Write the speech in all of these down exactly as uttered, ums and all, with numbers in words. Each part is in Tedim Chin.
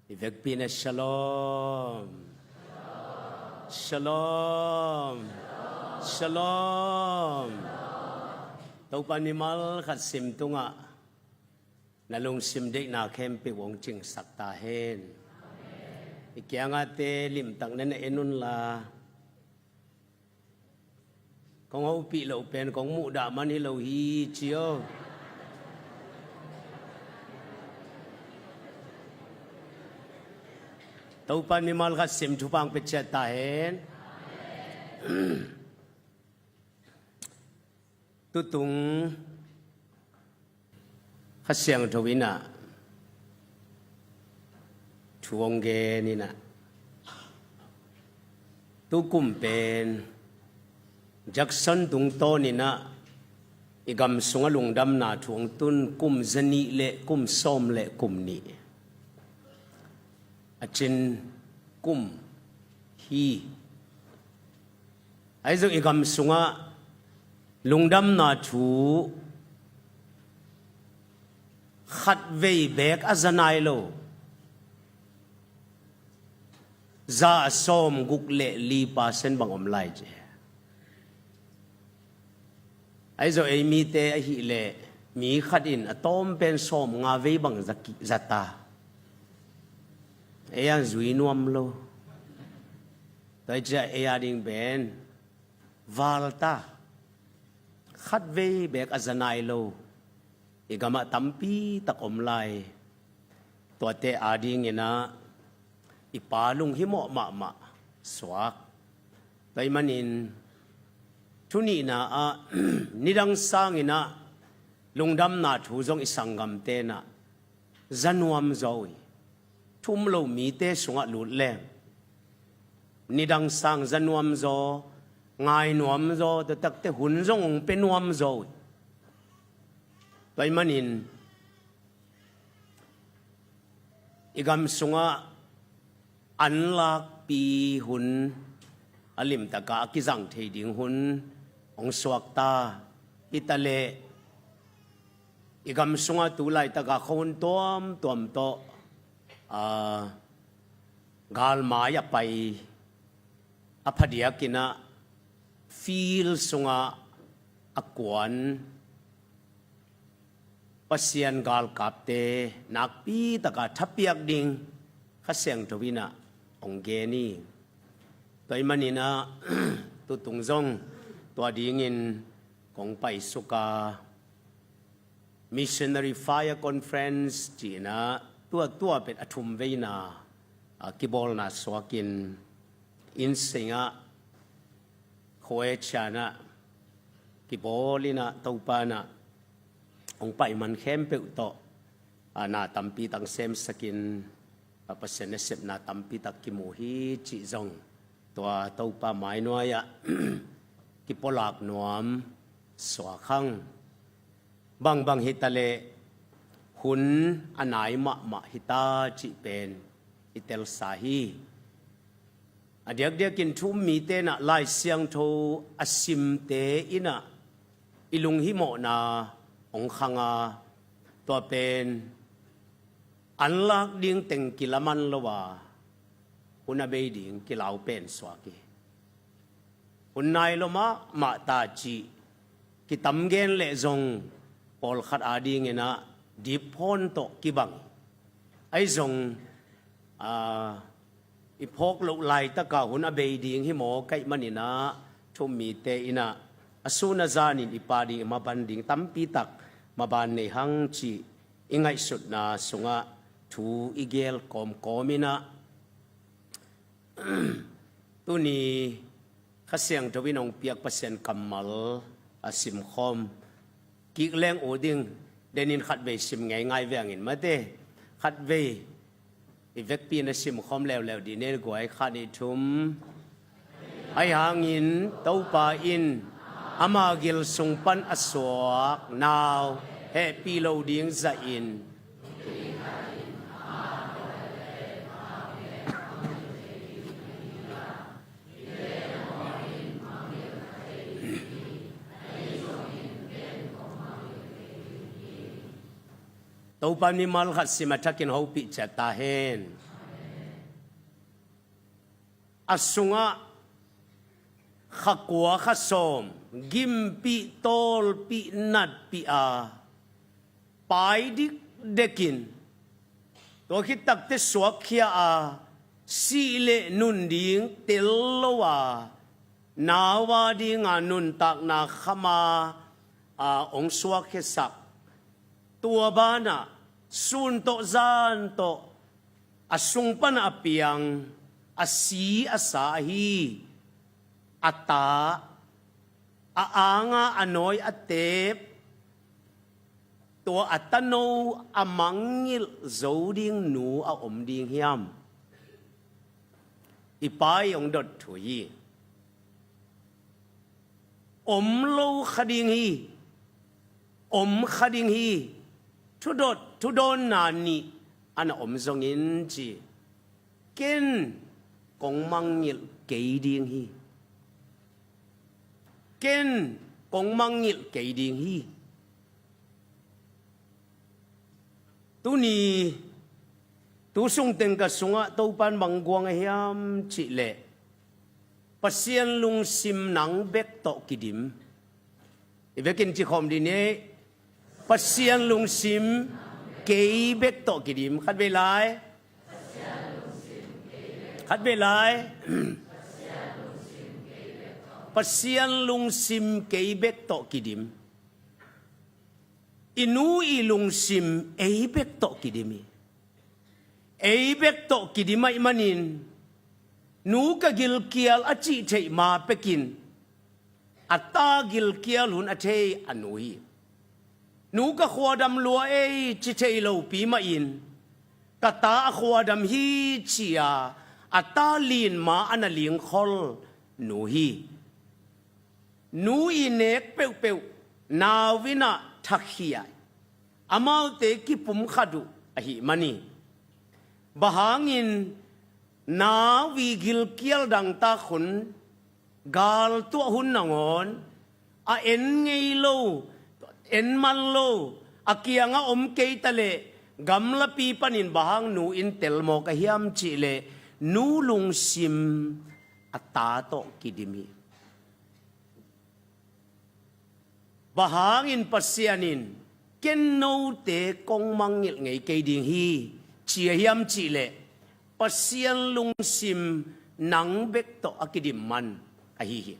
I vekpi in ah shalom. Shalom. Shalom. Topa mimal khat sim tungah na lungsim deihna khempeuh hong cingsak ta hen. I kiangahte limtak na na en unla, kong hopih loh pen kong muhdah man hi lo hi ci aw. Topa mimal khat sim thupha hong pia ciat ta hen. Tutung Kha Siangtho in ah thu hong gen in ah, tukum pen Jackson tungtawn in ah i gam sungah lungdamna thu hong tun kum zanih le kum sawm le kum nih. A cin kum hi. Ahi zong i gam sungah lungdamna thu khatvei beek a za nai lo, za a sawm guk le li percent bang om lai ci. Ahi zong ei mite ahih leh mi khat in a tawm pen sawm nga vei bang za ki-, za ta. Ei a zui nuam lo. Tua hi ciah ei a ding pen val ta. Khatvei beek a za nai lo i gamah tampi tak om lai. Tuate a ding in ah i Pa lunghimawh mahmah suak. Tua ahih manin thu nihna ah nidang sang in ah lungdamna thu zong i sanggamte in ah za nuam zaw uh hi. Thu um lo mite sungah lut leng nidang sang za nuam zaw, ngai nuam zaw, tua takte hun zong hong pia nuam zaw uh hi. Tua ahih manin i gam sungah anlakpi hun, a limtak a kizang thei ding hun hong suak ta. Hi ta leh i gam sungah tu laitak a khuahun tuamtuam tawh, aa, galmai a pai, a phadiak in ah field sungah a kuan Pasian galkapte nakpi tak a thapiak ding Kha Siangtho in ah hong gen hi. Tua ahih manin ah tutung zong tua dingin kong paisuk a, Missionary Fire Conference ci in ah tua, tua pen a thumveina, a, kibawlna suak in, inn sungah, Croatia in ah kibawl in ah Topa in ah hong pai man khempeuh tawh, a, na tampi tak semsak in, a, Pasian nasepna tampi tak kimu hi cih zong tua Topa mainuai ah kipulak nuam suak hang. Bangbang hi ta leh hun a nai mahmah hi ta cih pen i telsa hi. A diakdiakin thu um mite in ah Lai Siangtho a simte in ah i lunghimawhna hong khang a, tua pen anlak ding teng kilaman lo a, hun a bei ding kilau pen suak hi. Hun nai lo mahmah ta cih kitam gen leh zong pawlkhat a ding in ah dip hawn tawh kibang. Ahi zong, aa, i phawk loh laitak a hun a bei ding hi maw ka hih manin ah thu um mite in ah a sun a zan in i pha ding, i maban ding tampi tak maban nei hang cih i ngaihsutna sungah thu i geel kawmkawm in ah, tuni Kha Siangtho in hong piak Pasian kammal a simkhawm kik leng ut ding. Denin khatvei sim ngeingai veng in mate. Khatvei i vekpi in a simkhawm leuleu dih ni, guai, khat, nih, thum. Ahi hangin Topa in ama gil sung pan a suak nau hehpih lo ding zahin, Topa mimal khat sim a thakin hopih ciat ta hen. a sungah kha kua kha sawm gimpih tawlpih natpih a pai dikdekin, tua khit takteh suakkhia a, sih le nun ding tel lo a, nau a dinga nuntakna kham a, a hong suakkhiasak. Tua banah sun tawh zan tawh a sung panah a piang, a si a sa ahi a ta, a anga a nawi a teep, tua a tano a mangngilh zo ding nu a om ding hiam? I Pa in hong dot thu hi. Om lo kha ding hi. Om kha ding hi. Thudot, thudawnna nih a na om zongin ci. Ken kong mangngilh kei ding hi. Ken kong mangngilh kei ding hi. Tuni, tu sungteng ka sungah Topan bang guang a hiam cihleh, Pasian lungsim nang bek tawh kidim. I vekin ci khawm dih ni. Pasian lungsim kei bek tawh kidim. Khat vei lai. Khat vei lai. Pasian lungsim kei bek tawh kidim. I nu i lungsim ei bek tawh kidim hi. Ei bek tawh kidim ahih manin, nu ka gilkial a cih theih ma pekin, a ta gilkial hun a thei a nu hi. Nu ka khuadam lua ei ci thei lopi mahin, ka ta a khuadam hi ci-a, a ta lin ma a na lingkhol nu hi. Nu i nek peuhpeuh nau in a thakhia, amaute kipumkhat uh ahih man hi. Bang hangin nau i gilkial dangtak hun, gal tuah hun nangawn a en ngei lo, en man lo, a kiangah om kei ta leh gamlapi panin bang hang nu in telmawk a hiam cihleh, nu lungsim a ta tawh kidim hi. Bang hangin Pasian in, "Ken note kong mangngilh ngei kei ding hi," ci a hiam cihleh, Pasian lungsim nang bek tawh a kidim man ahi hi.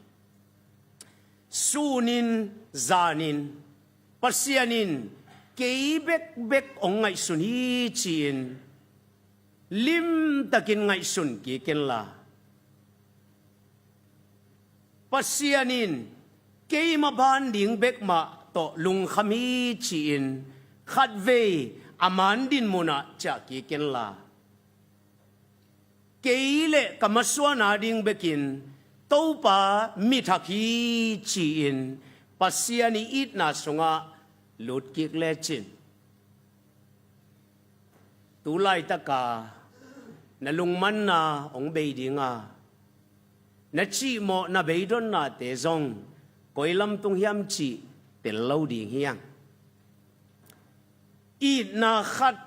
Sun in, zan in, Pasian in kei bekbek hong ngaihsun hi ci-in limtakin ngaihsun kik inla, Pasian in keima ban ding bek mah tawh lungkham hi ci-in khatvei a man din munah ciah kik inla, kei le ka masuan a ding bekin Topa mi thak hi ci-in Pasian i itna sungah lut kik lecin, tu laitaka na lungmanna hong bei ding a, na cihmawh na beidonnate zong koi lam tung hiam cih tel lo ding hi hang. Itna khat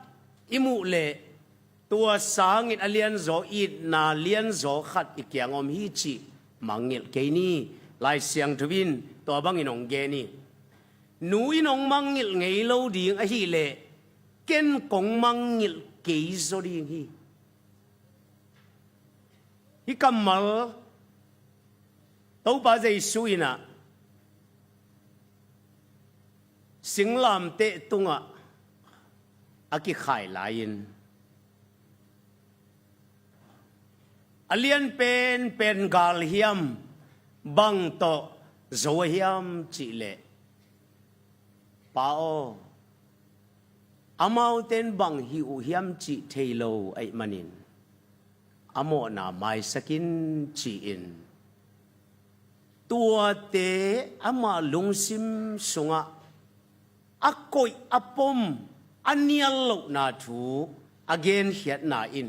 i muh leh tua sangin a lianzaw, itna lianzaw khat i kiang om hi cih mangngilh kei ni. Lai Siangtho in tua bangin hong gen hi. Nu in hong mangngilh ngei lo ding ahih leh ken kong mangngilh kei zaw ding hi. Hih kammal Topa Jesu in ah singlamteh tungah a kikhai lai-in, a lian penpen gal hiam, bang tawh zo a hiam cihleh, Pa aw, amaute in bang hih uh hiam cih thei lo ahih manin a mawhna maisak in ci-in, tuate ama lungsim sungah a koih a pom a nial lohna thu a genkhiatna in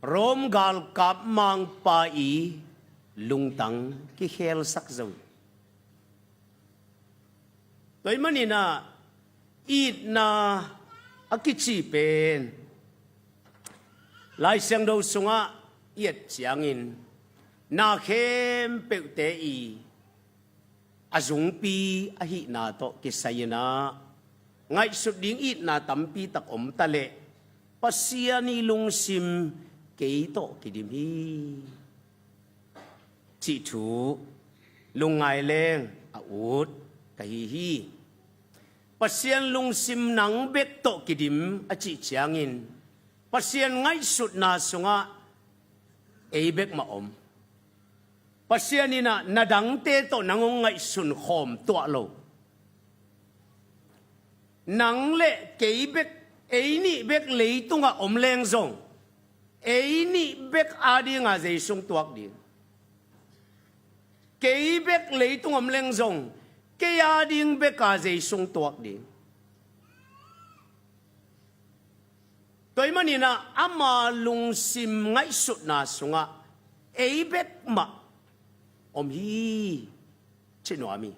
Rom galkap mangpa i lungtang kikhelsak zo hi. Tua ahih manin ah itna a kici pen Lai Siangtho sungah i et ciangin na khempeuhte i a zungpi ahihna tawh kisai-in ah ngaihsut ding itna tampi tak om ta leh Pasian i lungsim kei tawh kidim hi cih thu lungngai leng a ut ka hi hi. Pasian lungsim nang bek tawh kidim a cih ciangin Pasian ngaihsutna sungah ei bek mah om. Pasian in ah na dangte tawh nang hong ngaihsun khawm tuah lo. Nang le kei bek, ei nih bek leitungah om leng zong, ei nih bek adinga zei sung tuak ding. Kei bek leitung om leng zong, kei ading beka zei sung tuak ding. Tua ahih manin ah ama lungsim ngaihsutna sungah ei bek mah om hi, ci nuam hi.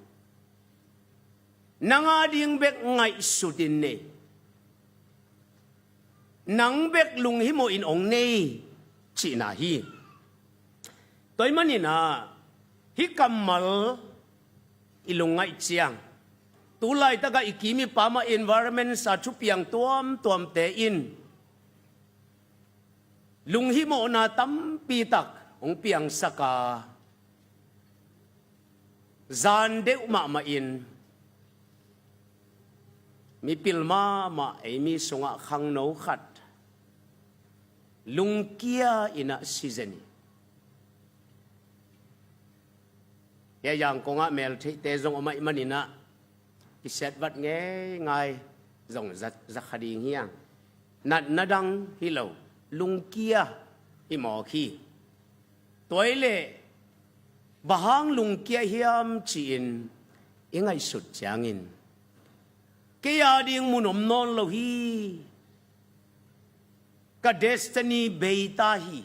Nang ading bek ngaihsut in nei, nang bek lunghimawh in hong nei cihna hi. Tua ahih manin ah hih kammal i lungngaih ciang, tu laitakah i kim i pam ah environment a thupiang tuamtuamte in lunghimawhna tampi tak hong piangsak a, zan deuh mahmah in mipil mahmah ei mi sungah khangno khat lungkia in ah si zen hi. Hia Yangon ah meltheihte zong om ahih manin ah kisiatvat ngeingai zong za, za kha ding hi hang. Natna dang hi lo, lungkia hi mawk hi. Tua ahih leh bang hang lungkia hiam ci-in i ngaihsut ciangin, kei ading mun om nawn lo hi, ka destiny bei ta hi,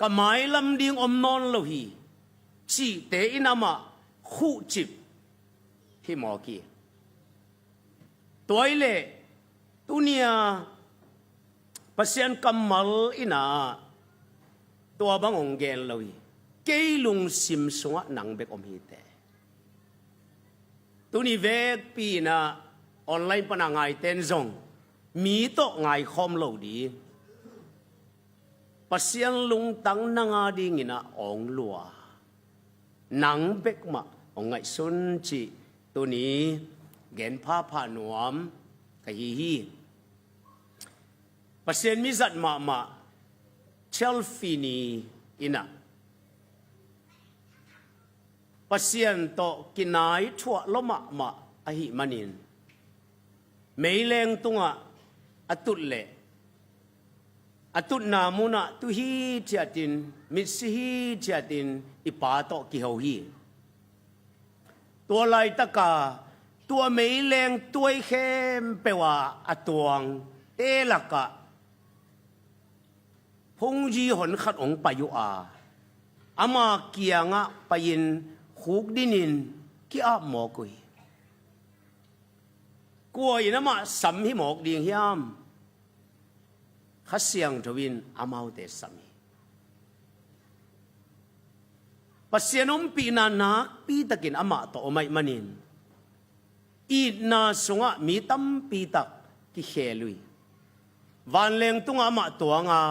ka mailam ding om nawn lo hi, cihte in amah khuhcip hi mawk hi. Tua ahih leh tuni-a Pasian kammal in ah tua bang hong gen lo hi. Kei lungsim sungah nang bek om hi teh. Tuni vekpi in ah online pana ngaite in zong mi tawh ngaikhawm lo ding. Pasian lungtang nang adingin ah hong lua, nang bek mah hong ngaihsun cih tuni gen phapha nuam ka hi hi. Pasian mizat mahmah Charles Finney in ah Pasian tawh kinai thuah lua mahmah ahih manin meileng tungah a tut leh a tutna munah tu hithiatin, mitsi hithiatin i Pa tawh kiho hi. Tua laitaka tua meileng tuai khempeuh ah a tuangte lakah phungzi hon khat hong pai uh a, ama kiangah pai-in khukdinin ki-ap mawk uh hi. Kua in amah sam hi mawk ding hiam? Kha Siangtho in amaute sam hi. Pasian ompihna nakpi takin amah tawh om ahih manin itna sungah mi tampi tak kikhel uh hi. Vanleng tungah amah tuang a,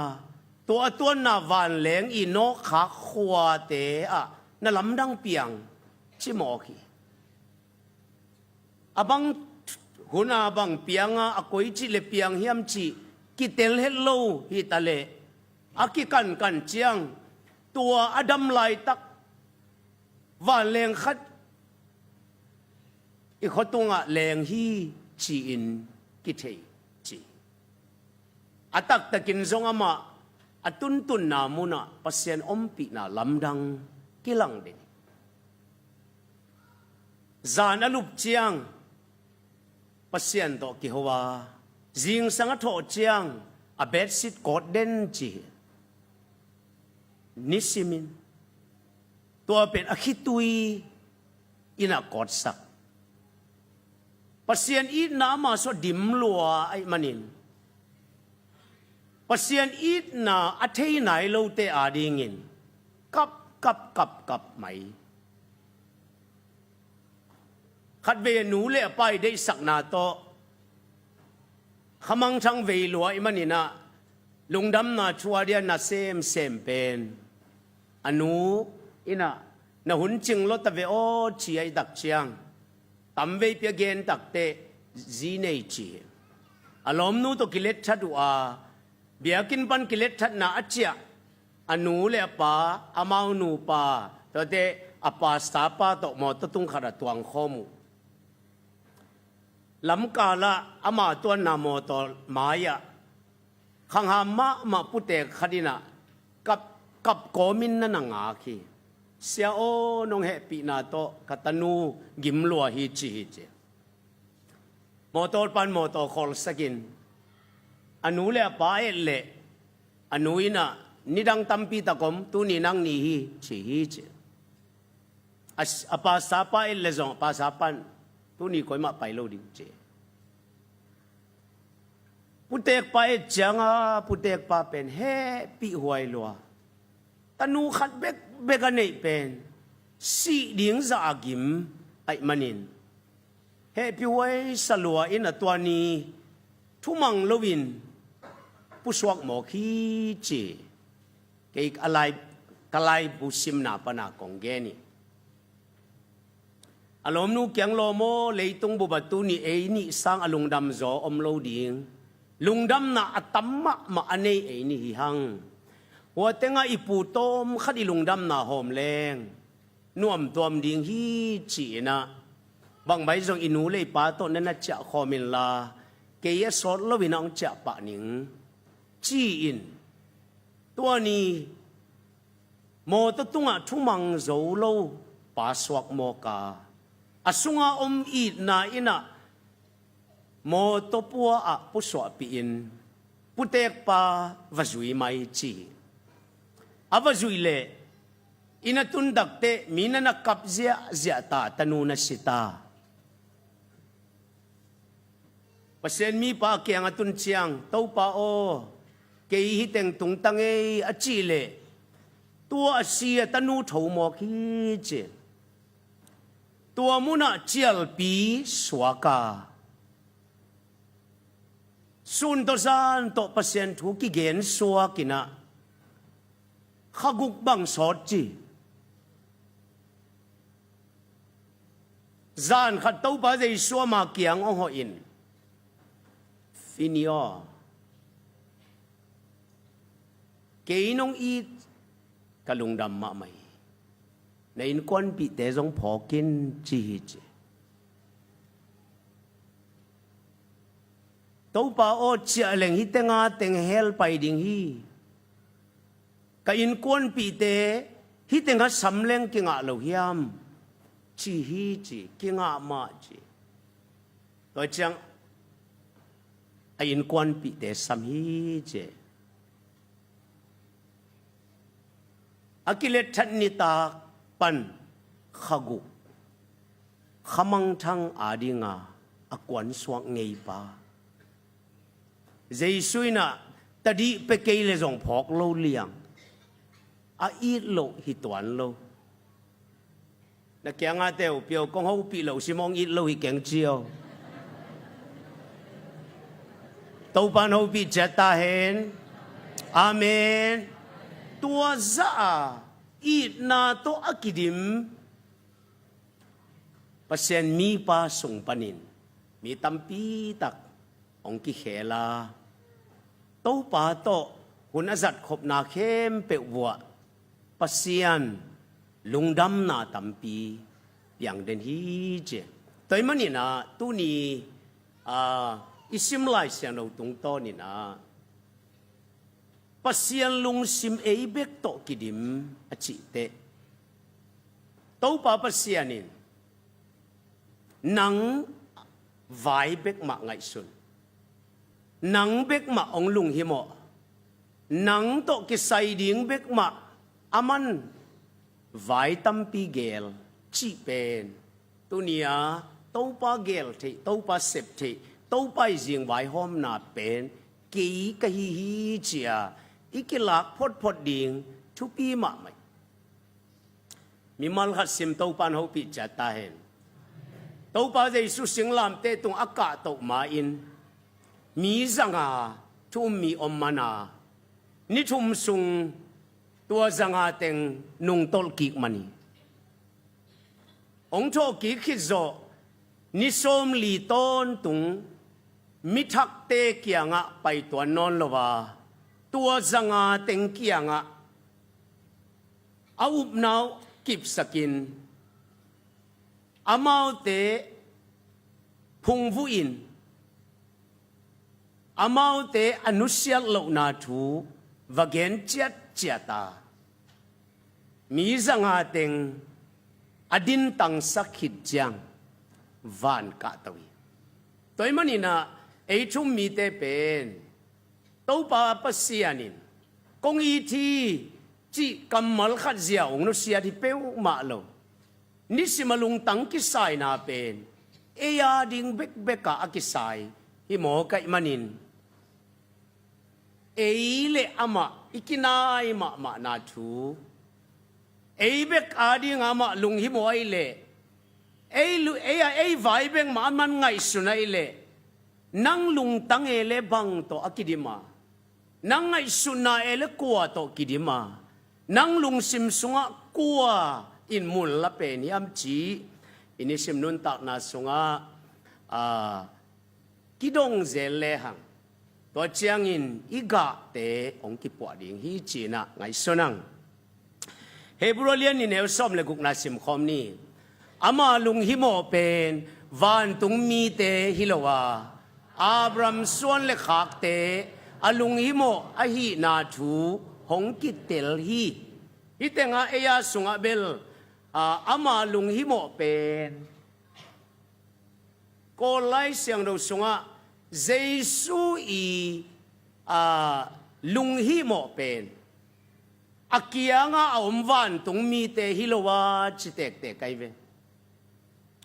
tua a tuanna vanleng i nawkkhak khuate ah na lamdang piang ci mawk hi. A bang hun a bang piang a, a koi cih le piang hiam cih kitel het lo hi ta leh, a kikankan ciang tua a dam laitak vanleng khat i khua tungah leng hi ci-in kithei ci. A taktakin zong amah a tuntunna munah Pasian ompihna lamdang kilang den hi. Zan a lup ciang Pasian tawh kiho a, zingsang a thawh ciang a bedsheet kawt den ci hi. Nisimin tua pen a khitui in ah kawtsak. Pasian itna ama sungah dim lua ahih manin Pasian itna a thei nai lote adingin kap, kap, kap, kap mai. Khatvei a nu le a pa i deihsakna tawh khamangthang vei lua i maninah lungdamna thu a dia na semsem pen a nu inah na hun cing lota ve aw ci a i tak ciang tamveipi a gen takteh zi nei ci. A lawmnu tawh kilet that uh a biakinn pan kilet thatna a ciah a nu le a pa, amau nupa, tuate a pasta pa tawh mawtaw tung khat a tuangkhawm uh. Lamkalah ama tuanna mawtaw mai-ah khangham mahmah putek khat inah kap, kap kawmin na na ngak hi. Sia aw, nong hehpihna tawh ka tanu gim lua hi ci hi ci. Mawtaw pan mawtaw khawlsakin a nu le a pa et leh a nu inah nidang tampi tak om, tuni nang ni hi ci hi ci. A, a pasta pa et leh zong a pasta pan tuni koimah pai lo ding ci. Putekpa et cianga putekpa pen hehpih huai lua. Tanu khat bekbek a neih pen sih ding zah a gim aih manin hehpih huai sa lua in a tua ni thumang loin pusuak mawk hi ci. Kei a lai, ka laibu simna pana kong gen hi. A lawmnu kiang lawm aw, leitung bup ah tuni ei nih sang a lungdam zaw om lo ding. Lungdamna a tam mahmah a nei ei nih hi hang. Hua tengah i pu tawm khat i lungdamna hawm leng nuamtuam ding hi ci-inah bangmah zong i nu le i pa tawh na na ciah khawm inla kei a sawt loin a hong ciah pah ning ci-in tua ni mawtaw tungah thumang zo lo pa suak mawk a, a sunga om itna inah mawtaw pua ah pusuahpih in putekpa va zui mai ci hi. A va zuih leh inn a tun takteh mi na na kap ziahziah ta, tanu na si ta. Pasian mipa a kiang a tun ciang, Topa aw, kei hi teng tungta ngei a cih leh tua a si a tanu tho mawk hi ci. Tua munah cialpi suak a, sun tawh zan tawh Pasian thu kigen suak inah khaguk bang sawt ci. Zan khat Topa Jesu ama kiang hong hawh in, Fini aw, kei nong it ka lungdam mahmah hi. Na innkuanpihte zong phawk in ci hi ci. Topa aw, ciah leng hih tenga teng hell pai ding hi. Ka innkuanpihte hih tenga sam leng kingah lo hiam? Ci hi ci, kingah mah ci. Tua ciang a innkuanpihte sam hi ci. A kilet that nitak pan khaguk khamangthang adinga a kuansuak ngeipa. Jesu inah tadih pia kei le zong phawk lo liang. A it loh hi tuan lo. Na kianga teu piau kong hopih lo sim hong it lo hi keng cio. Topan hopih ciat ta hen. Amen. Tua zah a itna tawh a kidim Pasian mipa sung panin mi tampi tak hong kikhel a, Topa tawh hun a zatkhopna khempeuh vuah Pasian lungdamna tampi piang den hi ci. Tua ahih maninah tuni, ah, i sim Lai Siangtho tungtawninah Pasian lungsim ei bek tawh kidim a cihteh Topa Pasian in nang vai bek mah ngaihsun. Nang bek mah hong lunghimawh. Nang tawh kisai ding bek mah a man vai tampi geel cih pen tuni-a Topa geel theih, Topa sep theih, Topa i zing vaihawmna pen kei ka hi hi ci-a i kilak photphot ding thupi mahmah. Mimal khat sim Topa'n hopih ciat ta hen. Topa Jesu singlamteh tung a kahtoh ma-in mi zanga thu um mi om man a, ni thum sung tua zanga teng nungtolh kik man hi. Hong thawhkik khit zawh ni sawmli tawntung mi thakte kiangah paituan nawn lo a, tua zanga teng kiangah a upna uh kipsakin amaute phungvuhin amaute a nusiat lohna thu va gen ciatciat a, mi zanga teng a dintangsak khit ciang van kahto hi. Tua ahih manin ah ei thu um mite pen Topa Pasian in kong it hi cih kammal khat zia hong nusiat hi peuhmah lo. Nisim a lungtang kisaina pen ei a ding bekbek ah a kisai hi mawk ahih manin, ei le amah i kinai mahmahna thu, ei bek a ding amah lunghimawh ahih leh, ei lu-, ei a, ei vai bek mah a man ngaihsun ahih leh, nang lungtang e le bang tawh a kidim a, nang ngaihsutna e le kua tawh kidim a, nang lungsim sungah kua in mun la pen hiam cih i nisim nuntakna sungah, a, kidong zel lehang, tua ciangin i gahte hong kipuah ding hi ci-in ah ngaihsun ang. Hebru a lian nih neu sawm le gukna simkhawm ni. Ama lunghimawh pen vantung mite hi lo a, Abraham suan le khakte a lunghimawh ahihna thu hong kitel hi. Hih tengah ei a sungah bel, a, ama lunghimawh pen Kawl Lai Siangtho sungah Jesu i, a, lunghimawh pen a kianga a om vantung mite hi lo a ci tektek ahi ve.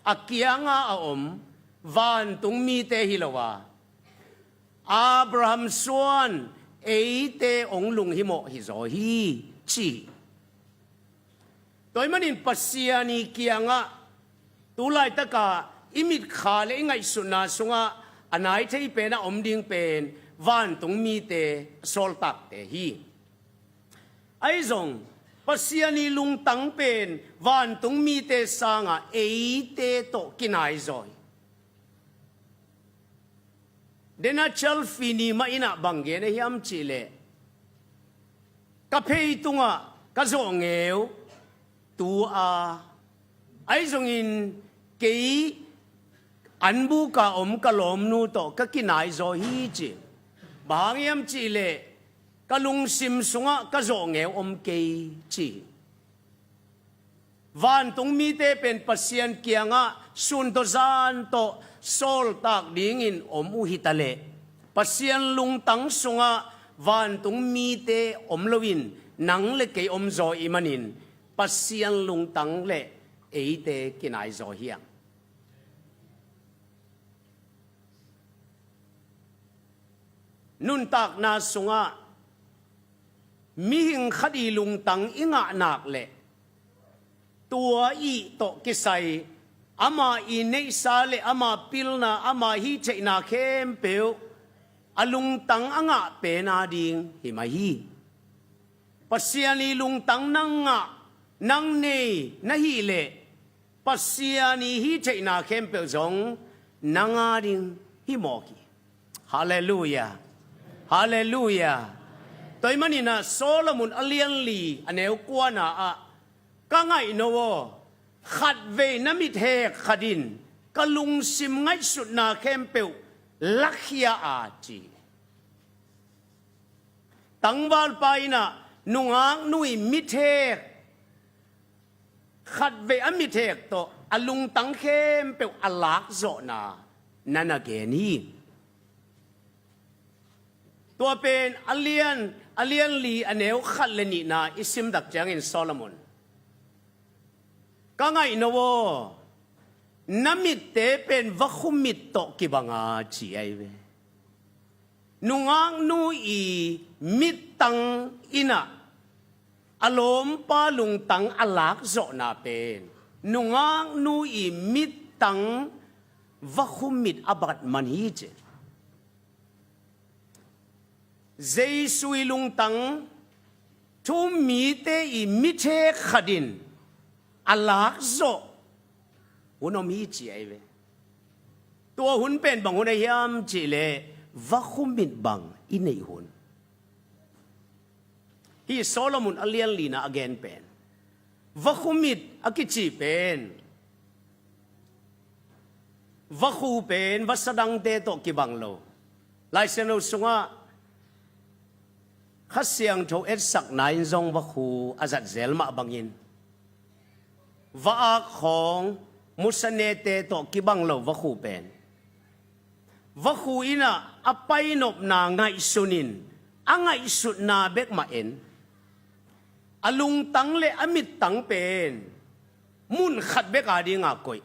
A kianga a om vantung mite hi lo a, Abraham suan eite hong lunghimawh hi zaw hi ci. Tua ahih manin Pasian i kiangah tu laitakah i mitkha le i ngaihsutna sungah a nai thei pen a om ding pen vantung mite a sawltakte hi. Ahi zong Pasian i lungtang pen vantung mite sangah eite tawh kinai zaw hi. Dena Chalfini mah in ah bang gen a hiam cih leh, ka phei tungah ka zawhngeu tu a, ahi zongin kei anbuk a om ka lawmnu tawh ka kinai zaw hi ci. Bang hang hiam cih leh ka lungsim sungah ka zawhngeu om kei ci. Vantung mite pen Pasian kiangah sun tawh zan tawh sawltak dingin om uh hi ta leh, Pasian lungtang sungah vantung mite om loin nang le kei om zaw i hih manin Pasian lungtang le eite kinai zaw hi hang. Nuntakna sungah mihing khat i lungtang i ngah nak leh tua i tawh kisai ama i neihsa le ama pilna, ama hihtheihna khempeuh a lungtang a ngah pen a ding hi mah hi. Pasian i lungtang nang ngah, nang nei na hih leh Pasian i hihtheihna khempeuh zong nang a ding hi mawk hi. Halleluiah. Halleluiah. Tua ahih manin ah Solomon a lianli a neu kuana ah, ka ngaihno aw, khatvei na mithek khat in ka lungsim ngaihsutna khempeuh lakhia a ci. Tangvalpa in ah nungaknu i mithek khatvei a mithek tawh a lungtang khempeuh a lakzawhna na na gen hi. Tua pen a lian, a lianli a neu khat le nihna i simtak ciangin Solomon, ka ngaihno aw, na mitte pen vakhu mit tawh kibang a ci ahi ve. Nungaknu i mittang in ah a lawmpa lungtang a lakzawhna pen nungaknu i mittang vakhu mit a bat man hi ci. Jesu i lungtang thu-um mite i mithek khat in a lakzawh hun om hi ci ahi ve. Tua hun pen bang hun ahi hiam cihleh vakhu mit bang i neih hun. Hih Solomon a lian lina a gen pen vakhu mit a kici pen vakhu pen vasa dangte tawh kibang lo. Lai Siangtho sungah Kha Siangtho etsakna in zong vakhu a zat zel mah bangin va-ak khawng musanete tawh kibang lo vakhu pen vakhu in ah a painopna ngaihsun in a ngaihsutna bek mah en. A lungtang le a mittang pen mun khat bek adinga koih.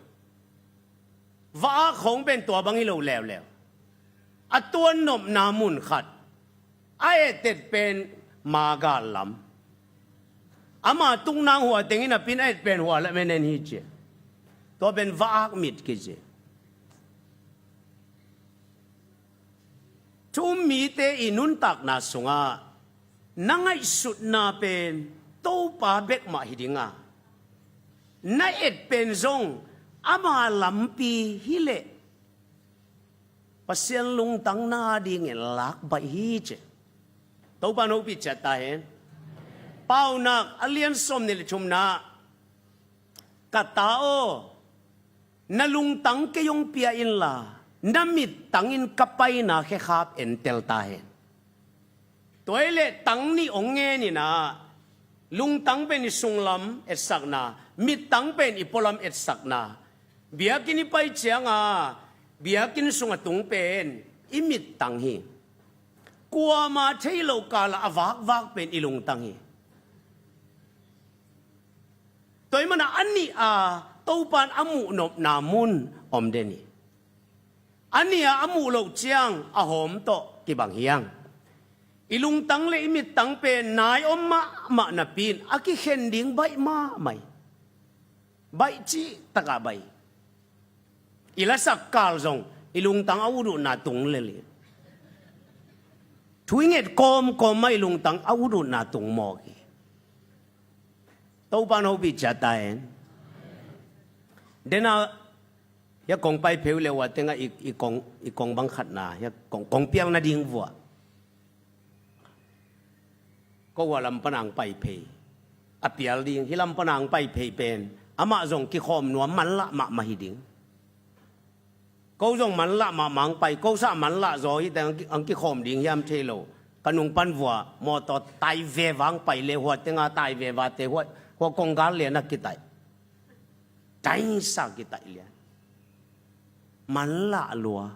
Va-ak khawng pen tua bang hi lo leuleu. A tuannopna mun khat. A etet pen maagal lam. Ama tuknang hua tengin a pin a et pen hua lam en en hi ci. Tua pen va-ak mit kici. Thu-um mite i nuntakna sungah na ngaihsutna pen Topa bek mah hi dinga, na et pen zong ama lampi hileh Pasian lungtang na dingin lak baih hi ci. Topa in hopih ciat ta hen. Paunak a lian sawmnih le thumna, ka ta aw, na lungtang kei hong pia inla, na mittang in ka paina khekhap entel ta hen. Tua hileh tang nih hong ngen in ah, lungtang pen i sunglam etsakna, mittang pen i pualam etsakna. Biakinn i pai cianga biakinn sung a tung pen i mittang hi. Kuama thei lo kala a vakvak pen i lungtang hi. Tua ahih manin a nih a Topa in a muhnopna mun om den hi. A nih a a muh loh ciang a hawm tawh kibang hi hang. I lungtang le i mittang pen nai om mahmah napi in a kikhen ding baih mahmah hi. Baih cihtakah baih. I lasak kal zong i lungtang a ut utna tung lel hi. Thu i nget kawmkawm mah i lungtang a ut utna tung mawk hi. Topa in hopih ciat ta hen. Dena hia kong pai phei uh leh ua tengah i, i kong, i kong bang khatna hia kong, kong piak nading vuah. Ko hua lam pana hong pai phei a pial ding, hih lam pana hong pai phei pen amah zong kikhawm nuam manlah mahmah hi ding. Ko zong manlah mahmah hong pai, ko sah manlah zaw hi teng hong ki, hong kikhawm ding hiam thei lo. Ka nung pan vua mawtaw tai veva hong pai le hua tenga tai vevate hua, hua konggal lian a kitaih. Taingsa kitaih lian. Manlah lua.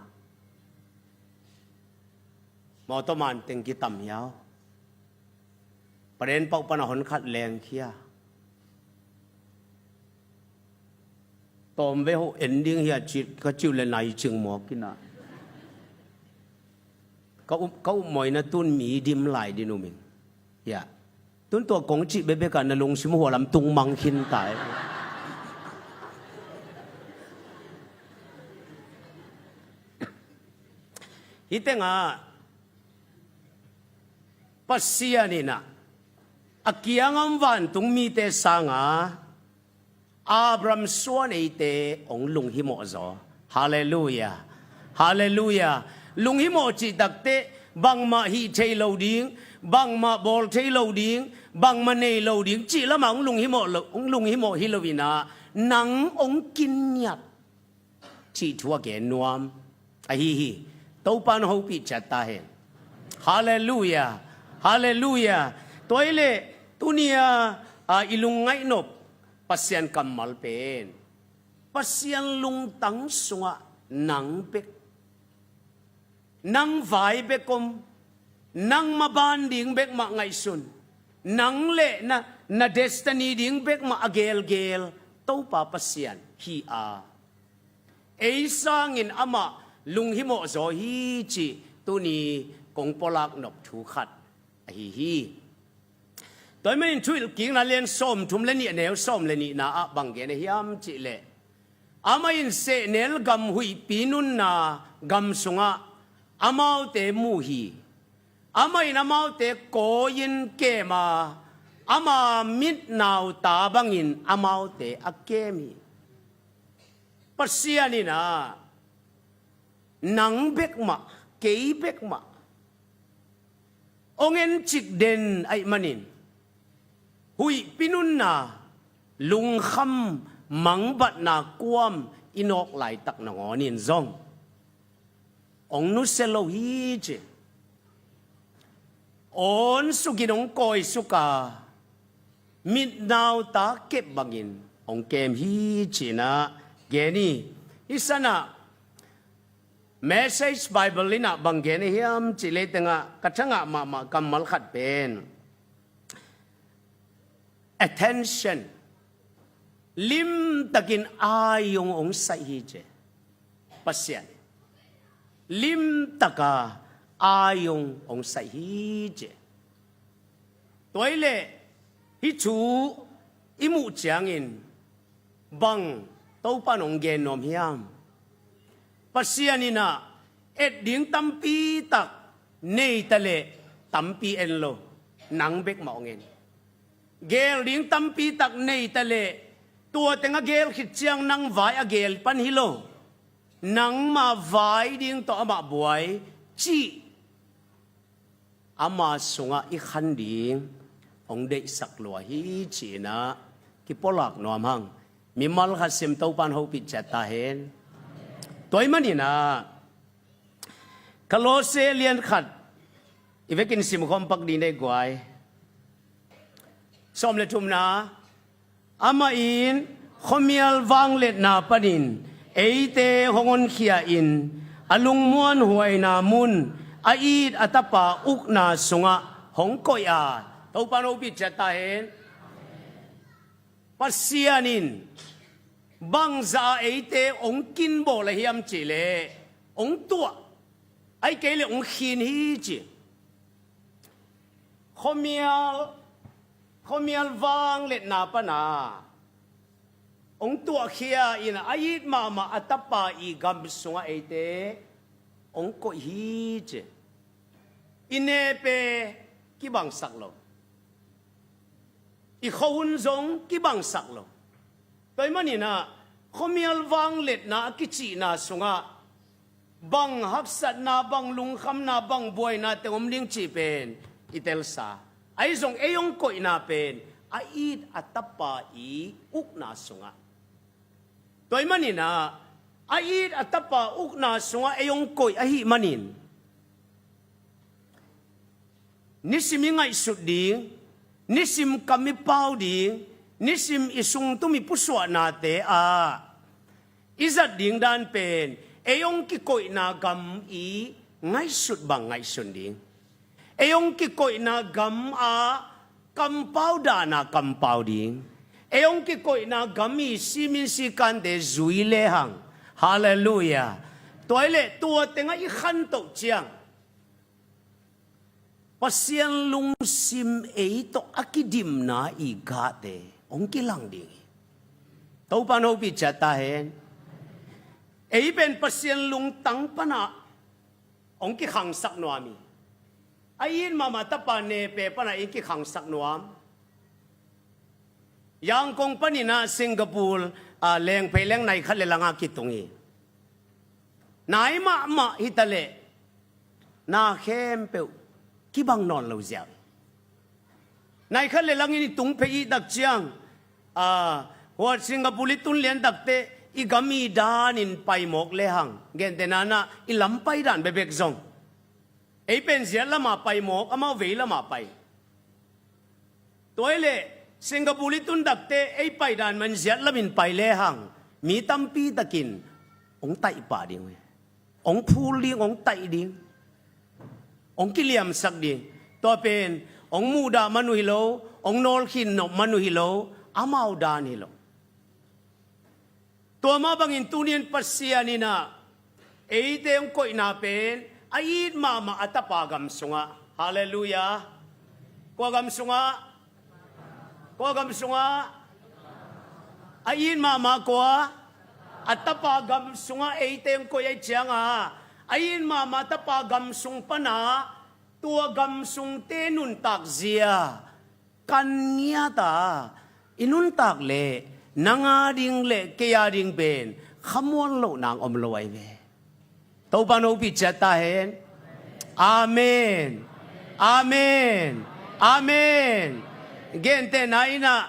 Mawtaw man teng kitam hiau. Paren pauh pana hon khat lengkhia. Tawm ve ho en ding hia ci, ka ciu le nai cing mawk kina. Ka up, ka upmawina tun mi dim lai din um in. Hia. Tun tua kong cih bekbek ah na lungsim hua lam tung mang khin tai. Hih tengah Pasian in ah a kiangah vantung mite sangah Abraham suan eite hong lunghimawh zaw. Halleluiah. Halleluiah. Lunghimawh cih takteh bangmah hih thei lo ding, bangmah bawl thei lo ding, bangmah nei lo ding cih lamah hong lunghimawh lo, hong lunghimawh hi lo in ah nang hong kinniat cih thu a gen nuam ahi hi. Topa in hopih ciat ta hen. Halleluiah. Halleluiah. Tua hileh tuni-a, a, i lungngaih nop Pasian kammal pen Pasian lungtang sungah nang bek, nang vai bek om, nang maban ding bek mah ngaihsun, nang le na, na destiny ding bek mah a gelgel Topa Pasian hi a, ei sangin amah lunghimawh zaw hi cih tuni kong pulak nop thu khat ahi hi. Tua ahih manin Thuhilhkikna lian sawmthum le nih, a neu sawm le nihna ah bang gen a hiam cih leh, amah in sehnel gam huihpi nunna gam sungah amaute mu hi. Amah in amaute kawi-in kem a, ama mit nauta bangin amaute a kem hi. Pasian in ah nang bek mah, kei bek mah, hong encik den ahih manin, huihpi nunna, lungkham, mangbatna kuam i nawk laitak nangawn in zong hong nusia lo hi ci. Awn sukin hong kawisuk a, mit nauta kep bangin hong kem hi ci-in ah gen hi. Hih sanah Message Bible in ah bang gen a hiam cih leh, tengah ka thangah mahmah kammal khat pen attention, limtakin ai-ung hong saih hi ci. Pasian limtaka ai-ung hong saih hi ci. Tua ahih leh hih thu i muh ciangin bang Topa'n hong gen nuam hiam? Pasian in ah et ding tampi tak nei ta leh tampi en lo, nang bek mah hong en. Geel ding tampi tak nei ta leh, tua teng a geel khit ciang nang vai a geel pan hi lo, nangmah vai ding tawh amah buai cih ama sungah i khan ding hong deihsak lua hi ci-in ah kipulak nuam hang. Mimal khat sim Topa'n hopih ciat ta hen. Tua ahih manin ah Kolose lian khat i vekin simkhawm pak dih ni ei guai. Sawm le thumna. Amah in khuamial vangliatna panin eite hong honkhia-in, a lungmuanhuaina mun, a it a Tapa ukna sungah hong koih a. Topa'n hopih ciat ta hen. Pasian in bangzah a eite hong kinbawl a hiam cih leh, hong tuah, ahih kei leh hong khin hi ci. Khuamial, khuamial vangliatna pana hong tuahkhia-in, a it mahmah a Tapa i gam sungah eite hong koih hi ci. I nepe kibangsak lo, i khuahun zong kibangsak lo. Tua ahih manin ah khuamial vangliatna a kicihna sungah bang haksatna, bang lungkhamna, bang buaina teng om ding cih pen i telsa. Ahi zong ei hong koihna pen a it a Tapa i ukna sungah. Tua ahih manin ah a it a Tapa ukna sungah ei hong koih ahih manin, nisim i ngaihsut ding, nisim kam i pau ding, nisim i sungtum i pusuahnate ah i zat ding dan pen ei hong kikoihna gam i ngaihsut bang ngaihsun ding. Ei hong kikoihna gam ah kampau dan a kampau ding. Ei hong kikoihna gam i simin sikante zui lehang. Halleluiah. Tua ahih leh tua tengah i khantoh ciang Pasian lungsim ei tawh a kidimna i gahte hong kilang ding hi. Topa'n hopih ciat ta hen. Ei pen Pasian lungtang panah hong kikhangsak nuam hi. A it mahmah Tapa nepe panah hong kikhangsak nuam. Yangon panin ah Singapore, ah, lengphei leng nai khat le langah kitung hi. Nai mahmah hi ta leh, na khempeuh kibang nawn lo ziau hi. Nai khat le langin i tung phei i tak ciang, ah, huat Singapore i tun lian tak teh i gam i danin pai mawk lehang, gentehna-in ah i lam pai dan bekbek zong, ei pen ziat lamah pai mawk, amau vei lamah pai. Tua ahih leh Singapore i tun tak teh ei pai dan mah in ziat lamin pai lehang, mi tampi takin hong taih pah ding uh hi. Hong phul ding, hong taih ding, hong kiliamsak ding. Tua pen hong muhdah man uh hi lo, hong nawlkhin nop man uh hi lo, amau dan hi lo. Tua mah bangin tuni-in Pasian in ah eite hong koihna pen a it mahmah a tapa gam sungah. Halleluiah. Kua gam sungah? Kua gam sungah? A it mahmah kua? A tapa gam sungah eite hong koih ahih ciangah, a it mahmah tapa gam sung pana tua gam sungte nuntak zia kan ngiat a i nuntak leh nang a ding leh kei a ding pen khamuan loh nang om lo ahi ve. Topa'n hopih ciat ta hen. Amen. Amen. Amen. Gentehna in ah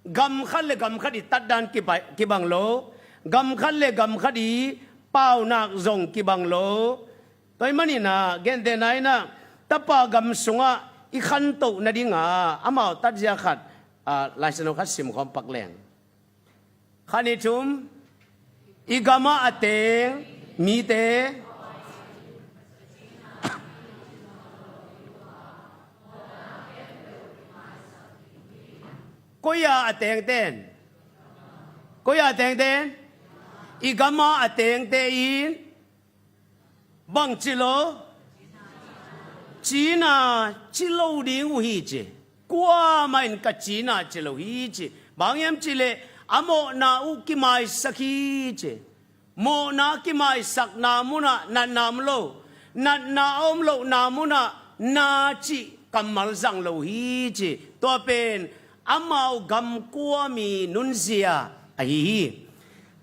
gam khat le gam khat i tatdan kibai-, kibang lo. Gam khat le gam khat i paunak zong kibang lo. Tua ahih manin ah gentehna in ah tapa gam sungah i khantoh nadingah amau tatzia khat, ah, Lai Siangtho khat simkhawm pak leng. Khat, nih, thum. I gamah a teng mite. Koi-ah a tengten? Koi-ah a tengten? I gamah a tengte in bang ci lo? Cina ci lo ding uh hi ci. Kuamah in ka cina ci lo hi ci. Bang hiam cih leh a mawhna uh kimaisak hi ci. Mawhna kimaisakna munah natna om lo. Natna a om lohna munah na cih kammal zang lo hi ci. Tua pen amau gam kuami nunzia ahi hi.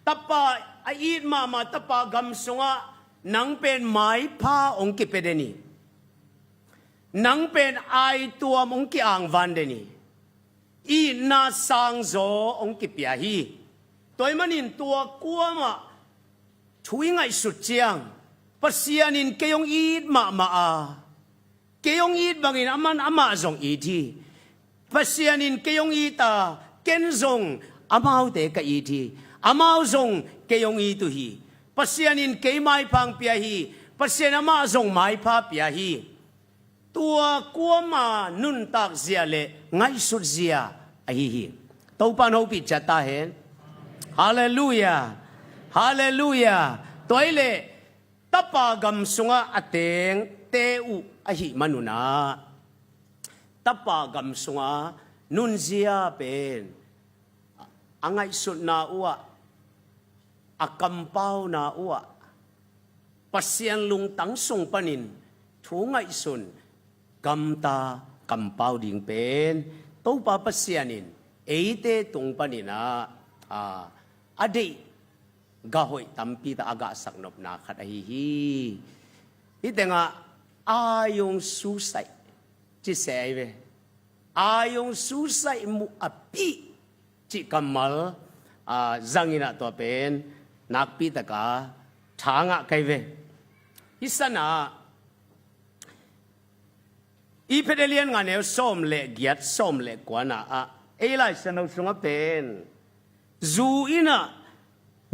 Tapa a it mahmah tapa gam sungah nang pen maipha hong kipia den hi. Nang pen aituam hong kiangvan den hi. Itna sangzaw hong kipia hi. Tua ahih manin tua kuamah thu i ngaihsut ciang Pasian in kei hong it mahmah a, kei hong it bangin aman amah zong it hi. Pasian in kei hong it a, ken zong amaute ka it hi. Amau zong kei hong it uh hi. Pasian in kei maipha hong pia hi. Pasian amah zong maipha pia hi. Tua kuama nuntak zia le ngaihsut zia ahi hi. Topa'n hopih ciat ta hen. Halleluiah. Halleluiah. Tua ahih leh tapa gam sungah a tengte uh ahih manun ah tapa gam sungah nunzia pen a ngaihsutna uhah, a kampauna uhah, Pasian lungtang sung panin thu ngaihsun, gamta, kampau ding pen Topa Pasian in eite tung panin ah, a, a deih gah hoih tampi tak a gahsak nopna khat ahi hi. Hih tengah ayong susai ci se ahi ve. Ayong susai mu api cih kammal, a, zangin ah tua pen nakpi taka thangah kai ve. Hih sanah i Phet alian nga neu sawm le giat, sawm le kuana ah ei Lai Siangtho sungah pen zu in ah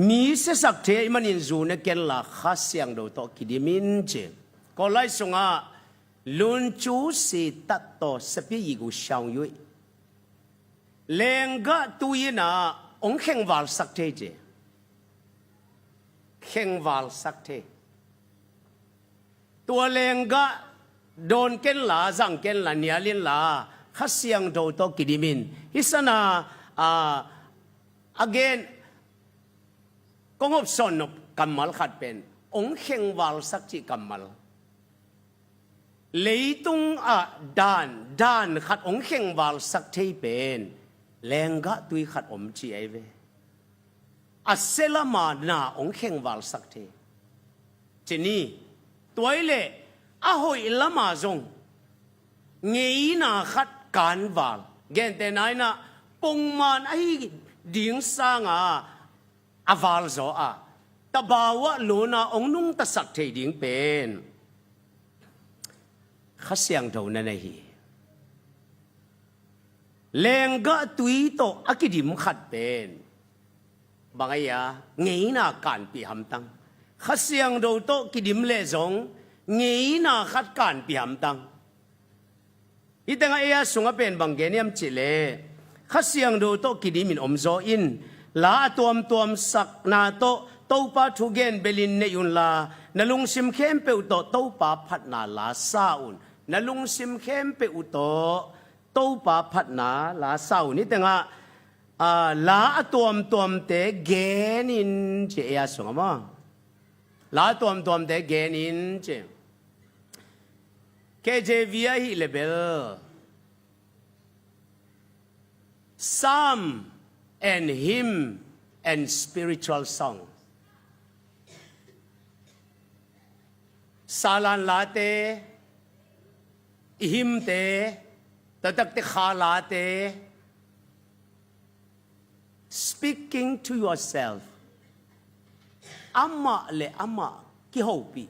mi siasak thei ahih manin zu ne kenla Kha Siangtho tawh kidim in ci. Kawllai sungah luncu si tat tawh sapi yigu shang yui. Lenggah tui in ah hong khengvalsak thei ci. Khengvalsak thei. Tua lenggah dawn kenla, zang kenla, nial inla Kha Siangtho tawh kidim in. Hih sanah, a, again, kong hopsawn nop kammal khat pen hong khengvalsak cih kammal. Leitung ah dan, dan khat hong khengvalsak thei pen lenggah tui khat om ci ahi ve. A sia lama na hong khengvalsak thei ci ni. Tua ahih leh a hoih lama zong ngeina khat kanval, gentehna in ah pongman ahi ding sanga a valzaw ah tabau ah lona hong nungtasak thei ding pen Kha Siangtho na nei hi. Lenggah tui tawh a kidim khat pen bang ahi a, ngeina kanpih hamtang. Kha Siangtho tawh kidim leh zong ngeina khat kanpih hamtang. Hih tengah ei a sungah pen bang gen hiam cih leh Kha Siangtho tawh kidim in omzaw in, la a tuamtuam sakna tawh Topa thugen belin neih unla, Na lungsim khempeuh tawh Topa phatna la sa un. Na lungsim khempeuh tawh Topa phatna la sa un. Hih tengah, ah, la a tuamtuamte gen in ci ei a sungah maw. La a tuamtuamte gen in ci. K J V ahih leh bel Psalm and hymn and spiritual song. Salan late, i hymnte, taktakte kha late, speaking to yourself. Amah le amah kihopih.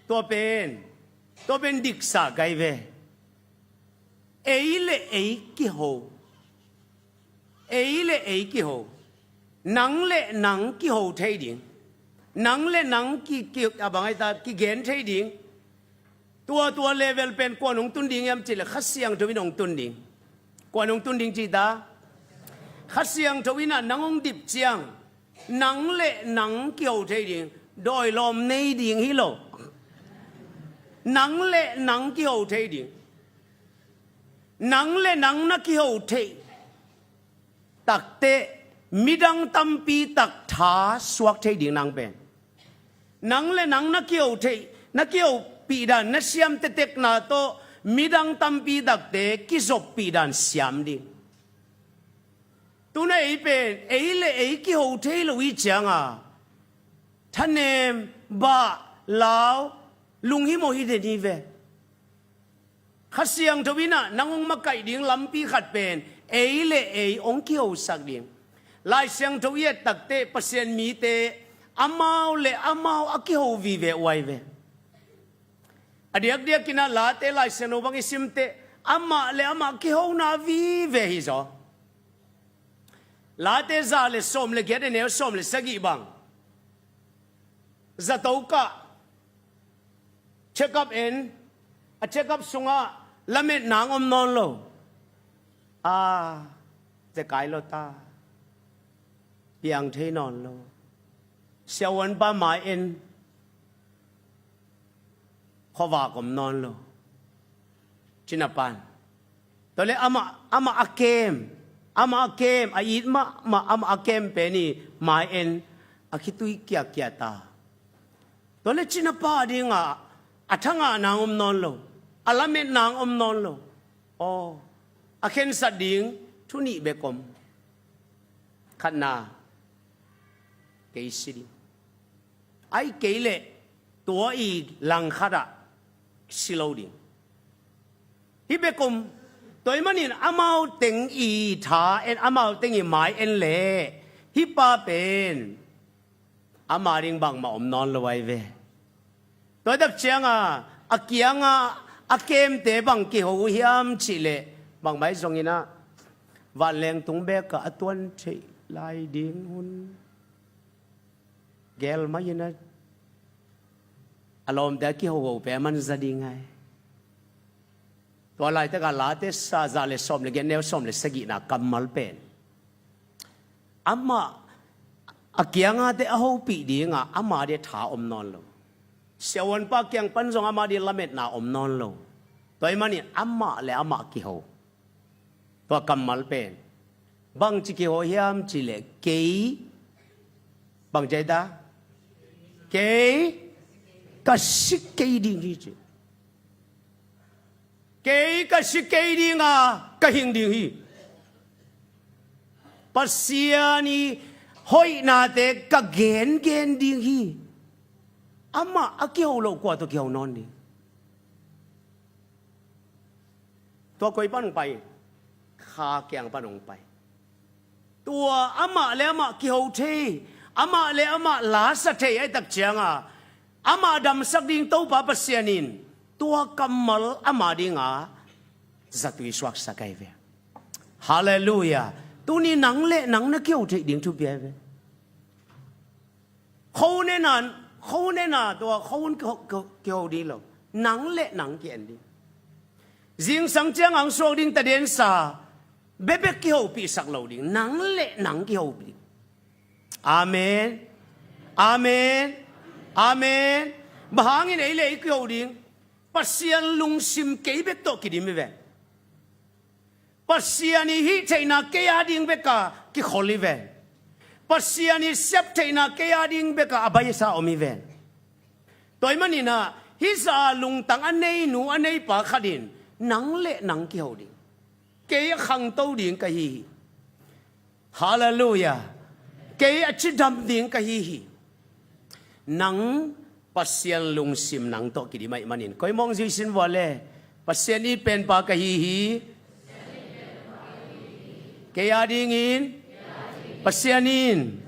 Tua pen, tua pen diksa gai ve. Ei le ei kiho. Ei le ei kiho. Nang le nang kiho thei ding. Nang le nang ki, ki, a bang ai ta, kigen thei ding. Tua, tua level pen kuan hong tun ding hiam cih leh Kha Siangtho in hong tun ding. Kuan hong tun ding cih ta. Kha Siangtho in ah nang hong dip ciang nang le nang kiho thei ding. Dawi lawm nei ding hi lo. Nang le nang kiho thei ding. Nang le nang na kiho thei takteh midang tampi tak tha suak thei ding nang pen. Nang le nang na kiho thei, na kihopih dan, na siam tektekna tawh midang tampi takte kizoppih dan siam ding. Tuna ei pen ei le ei kiho thei lo i cianga thanem, bah, lau, lunghimawh hi den hi ve. Kha Siangtho in ah nang hong makaih ding lampi khat pen ei le ei hong kihosak ding. Lai Siangtho i et takteh Pasian mite amau le amau a kiho vive uh ai ve. A diakdiak in ah Late Lai Siangtho bang i simteh amah le amah kihona vive hi zaw. Late za le sawm le giat, a neu sawm le sagih bang. Zato kah check up en, a check up sungah lametna hong om nawn lo. A, zekai lo ta. Piang thei nawn lo. Siavuanpa mai en. Khuavak om nawn lo. Cina pan. Tua le amah, amah a kem, amah a kem, a it mahmah, amah a kem pen i mai en a khitui kiakia ta. Tua le cina pa dingah a thangah nang om nawn lo, a lamet nang om nawn lo. Aw, a khensat ding thu nih bek om. Khatna, kei si ding. Ahih kei leh tua i langkhatah si lo ding. Hih bek om. Tua ahih manin amau teng i tha en, amau teng i mai en leh hih pa pen ama ding bangmah om nawn lo ai ve. Tua tak cianga a kianga a kemte bang kiho uh hiam cih leh bangmah hi zongin ah vanleng tung bekah a tuan theih lai ding hun gel mai in a, a lawmte a kihoho pen a man za ding ai. Tua laitakah Late za le sawm le giat, neu sawm le sagihna kammal pen amah a kiangate a hopih dingah ama dia tha om nawn lo. Siavuanpa kiang pan zong ama dia lametna om nawn lo. Tua ahih manin amah le amah kiho. Tua kammal pen bangci kiho hiam cih leh kei, bangci ai ta? Kei ka si kei ding hi ci. Kei ka si kei dinga ka hing ding hi. Pasian i hoihnate ka gengen ding hi. Amah a kiho lo kua tawh kiho nawn ding? Tua koi pan hong pai? Kha kiang pan hong pai. Tua amah le amah kiho thei, amah le amah lasa thei ahih tak cianga amah damsak ding Topa Pasian in tua kammal ama dinga zatui suaksak ai ve. Halleluiah. Tuni nang le nang na kiho theih ding thupi ai ve. Khonena, khonena tua khon kiho, kiho, kiho ding lo. Nang le nang ki-en ding. Zingsang ciang ang suak ding tadensa bekbek kihopihsak lo ding. Nang le nang kihopih ding. Amen. Amen. Amen. Bang hangin ei le ei kiho ding? Pasian lungsim kei bek tawh kidim hi ve. Pasian i hih theihna kei a ding beka kikhol hi ve. Pasian i siap theihna kei a ding beka a baisa om hi ve. Tua ahih manin ah hih zah lungtang a nei nu a nei pa khat in nang le nang kiho ding. Kei a khangto ding ka hi hi. Halleluiah. Kei a cidam ding ka hi hi. Nang Pasian lungsim nang tawh kidim ahih manin koi mawng zui sin vua le. Pasian it penpa ka hi hi. Kei a dingin Pasian in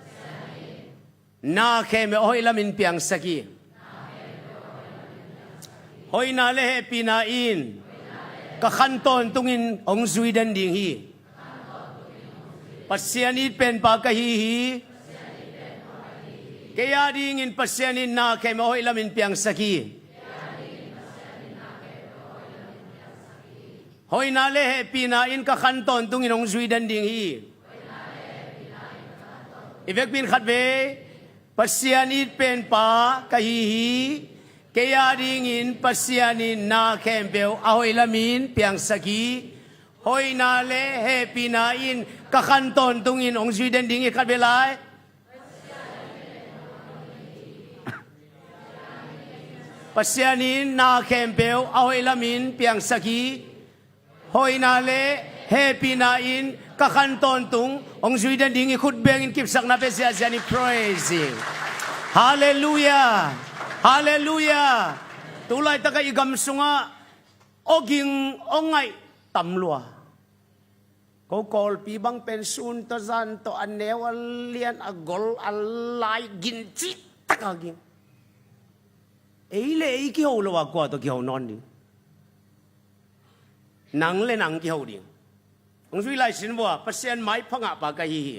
na khempeuh a hoih lamin piangsak hi. Hoihna le hehpihna in ka khan tawntungin hong zui den ding hi. Pasian it penpa ka hi hi. Kei a dingin Pasian in na khempeuh a hoih lamin piangsak hi. Hoihna le hehpihna in ka khan tawntungin hong zui den ding hi. I vekpi in khat vei. Pasian it penpa ka hi hi. Kei a dingin Pasian in na khempeuh a hoih lamin piangsak hi. Hoihna le hehpihna in ka khan tawntungin hong zui den ding hi. Khat vei lai. Pasian in na khempeuh a hoih lamin piangsak hi. Hoihna le hehpihna in ka khan tawntung hong zui den ding hi. Khut bengin kipsakna pia ziahziah ni. Praise Him. Halleluiah. Halleluiah. Tulaitak ah i gam sungah awging awngaih tam lua. Ko Kawlpi bang pen sun tawh zan tawh a neu a lian a gol a lai gin cihtak a ging. Ei le ei kiho lo a kua tawh kiho nawn ding? Nang le nang kiho ding. Hong zui lai sin vua, Pasian maipha ngahpa ka hi hi.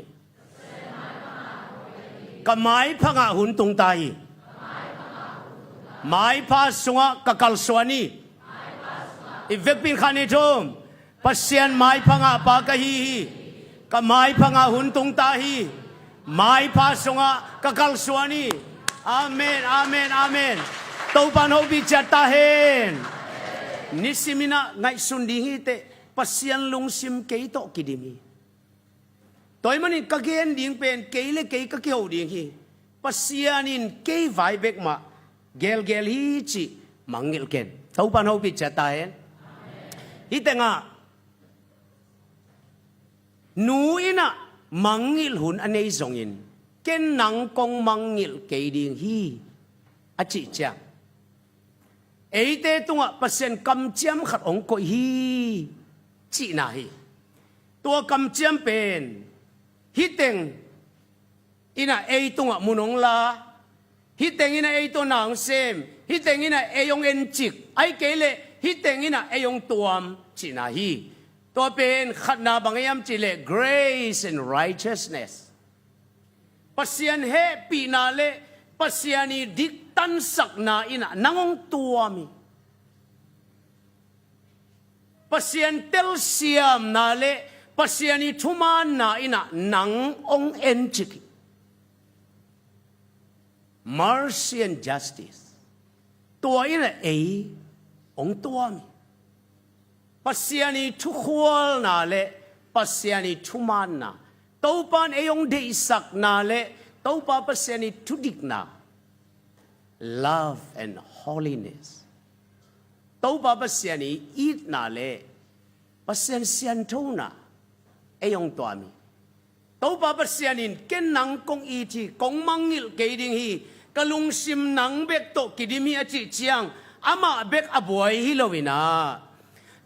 Ka maipha ngah hun tung ta hi. Maipha sungah ka kalsuan hi. I vekpi in khat ni thum. Pasian maipha ngahpa ka hi hi. Ka maipha ngah hun tung ta hi. Maipha sungah ka kalsuan hi. Amen, amen, amen. Topa'n hopih ciat ta hen. Nisimin ah ngaihsun ding hi teh, Pasian lungsim kei tawh kidim hi. Tua ahih manin ka gen ding pen kei le kei ka kiho ding hi. Pasian in kei vai bek mah gelgel hi cih mangngilh ken. Topa'n hopih ciat ta hen. Hih tengah nu in ah mangngilh hun a nei zongin ken nang kong mangngilh kei ding hi a cih ciang eite tungah Pasian kamciam khat hong koih hi cihna hi. Tua kamciam pen hih teng in ah ei tungah mun hong la, hih teng in ah ei tawh na hong sem, hih teng in ah ei hong encik, ahih kei leh hih teng in ah ei hong tuam cihna hi. Tua pen khatna bang hiam cih leh grace and righteousness. Pasian hehpihna le Pasian i diktansakna in ah nang hong tuam hi. Pasian telsiamna le Pasian i thumaanna in ah nang hong encik hi. Mercy and justice. Tua in ah ei hong tuam hi. Pasian i thukhualna le Pasian i thumaanna, Topa'n ei hong deihsakna le Topa Pasian i thudikna, love and holiness. Topa Pasian i itna le Pasian sianthona ei hong tuam hi. Topa Pasian in ken nang kong it hi, kong mangngilh kei ding hi, ka lungsim nang bek tawh kidim hi a cih ciang amah bek a buai hi lo in ah,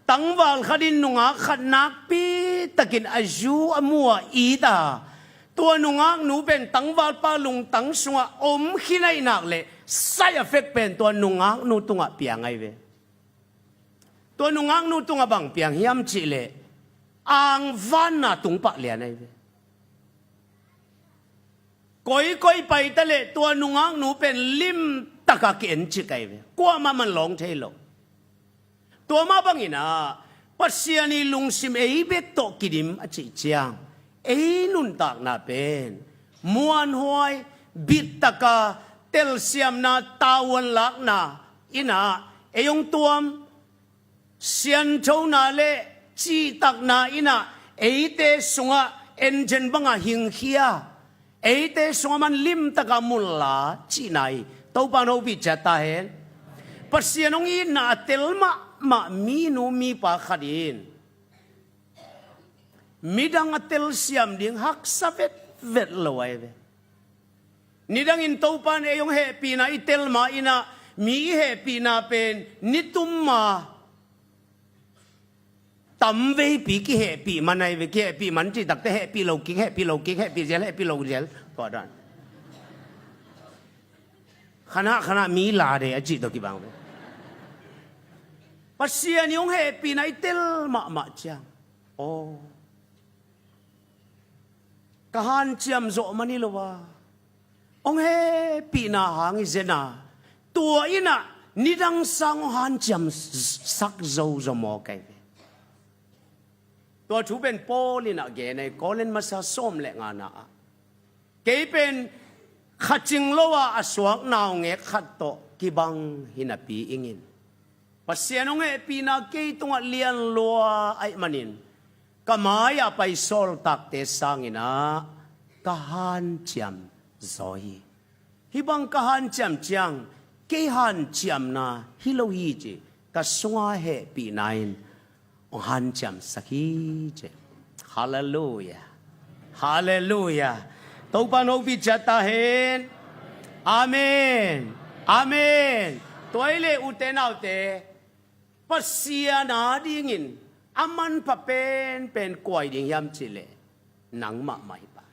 tangval khat in nungak khat nakpi takin a zu a mu a it a, tua nungaknu pen tangvalpa lungtang sungah om khin ahih nak leh side effect pen tua nungaknu tungah piang ahi ve. Tua nungaknu tungah bang piang hiam cih leh angvanna tung pah lian ahi ve. Koikoi pai ta leh tua nungaknu pen limtak a ki-encik ahi ve. Kuamah man lawng thei lo. Tua mah bangin ah Pasian i lungsim ei bek tawh kidim a cih ciang ei nuntakna pen muanhuai, bittaka, telsiamna, tavuan lakna in ah ei hong tuam, sianthona le cihtakna in ah eite sungah engine bangah hingkhia, eite sungah man limtakah munla cihna hi. Topa in hopih ciat ta hen. Pasian hong itna a tel mahmah minu mipa khat in midang a telsiam ding haksa vetvet lo ahi ve. Nidangin Topa in ei hong hehpihna i tel ma in ah, mi i hehpihna pen nitum ma tamveipi kihehpih man ahi ve. Kihehpih man cih takte hehpih lo kik, hehpih lo kik, hehpih zel, hehpih lo zel, tua dan. Khanah khanah mi la de a cih tawh kibang ve. Pasian i hong hehpihna i tel mahmah ciang, aw, ka hanciam zawh man hi lo a, hong hehpihna hang hi zen a, tua in ah nidang sang hong hanciam sak zo zaw maw kai ve. Tua thu pen Paul in ah gen ahi, Korin masa sawm le ngana ah, kei pen kha cing lo a a suak naungek khat tawh kibang hi napi ing in, Pasian hong hehpihna kei tungah lian lua ahih manin, ka mai-ah pai sawltakte sangin ah ka hanciam zaw hi. Hih bang ka hanciam ciang, kei hanciamna hi lo hi ci, ka sunga hehpihna in hong hanciamsak hi ci. Halleluiah. Halleluiah. Topa in hopih ciat ta hen. Amen. Amen. Tua hi leh ute naute, Pasian adingin a manpha penpen kua hi ding hiam cih leh, nang mahmah hi pah.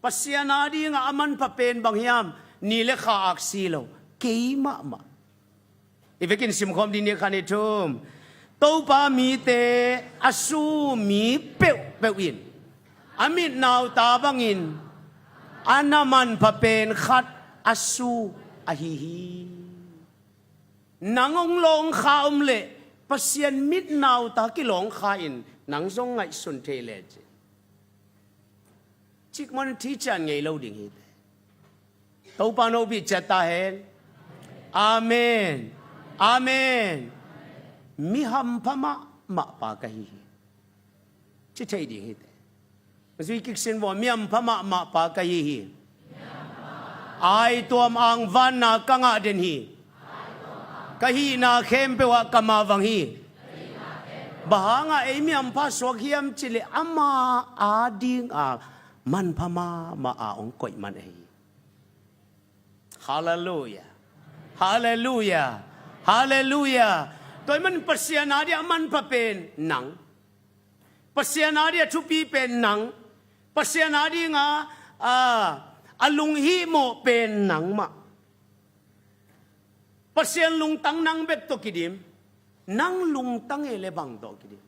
Pasian adingah a manpha pen bang hiam? Ni le kha aksi lo, kei mahmah. I vekin simkhawm ding ni khat, ni thum. Topa mite a su mi peuhpeuh in a mit nauta bangin a na manpha pen khat a su ahi hi. Nang hong lawngkha om leh Pasian mit nauta kilawngkha in nang zong ngaihsun thei le ci. Cikmah in thician ngei lo ding hi te. Topa in hopih ciat ta hen. Amen. Amen. Mi hampha mahmah pa ka hi hi, ci thei ding hi te. Zui kik sin vaw, mi hampha mahmah pa ka hi hi. Aituam angvanna ka ngah den hi. Ka hihna khempeuh ah ka mavang hi. Bang hangah ei mi hampha suak hiam cih leh, ama adinga manpha mahmah a hong koih man ahi hi. Halleluiah. Halleluiah. Halleluiah. Tua ahih manin Pasian adingah a manpha pen nang. Pasian adingah thupi pen nang. Pasian adingah, ah, a lunghihmawh pen nangmah. Pasian lungtang nang bek tawh kidim. Nang lungtang e le bang tawh kidim?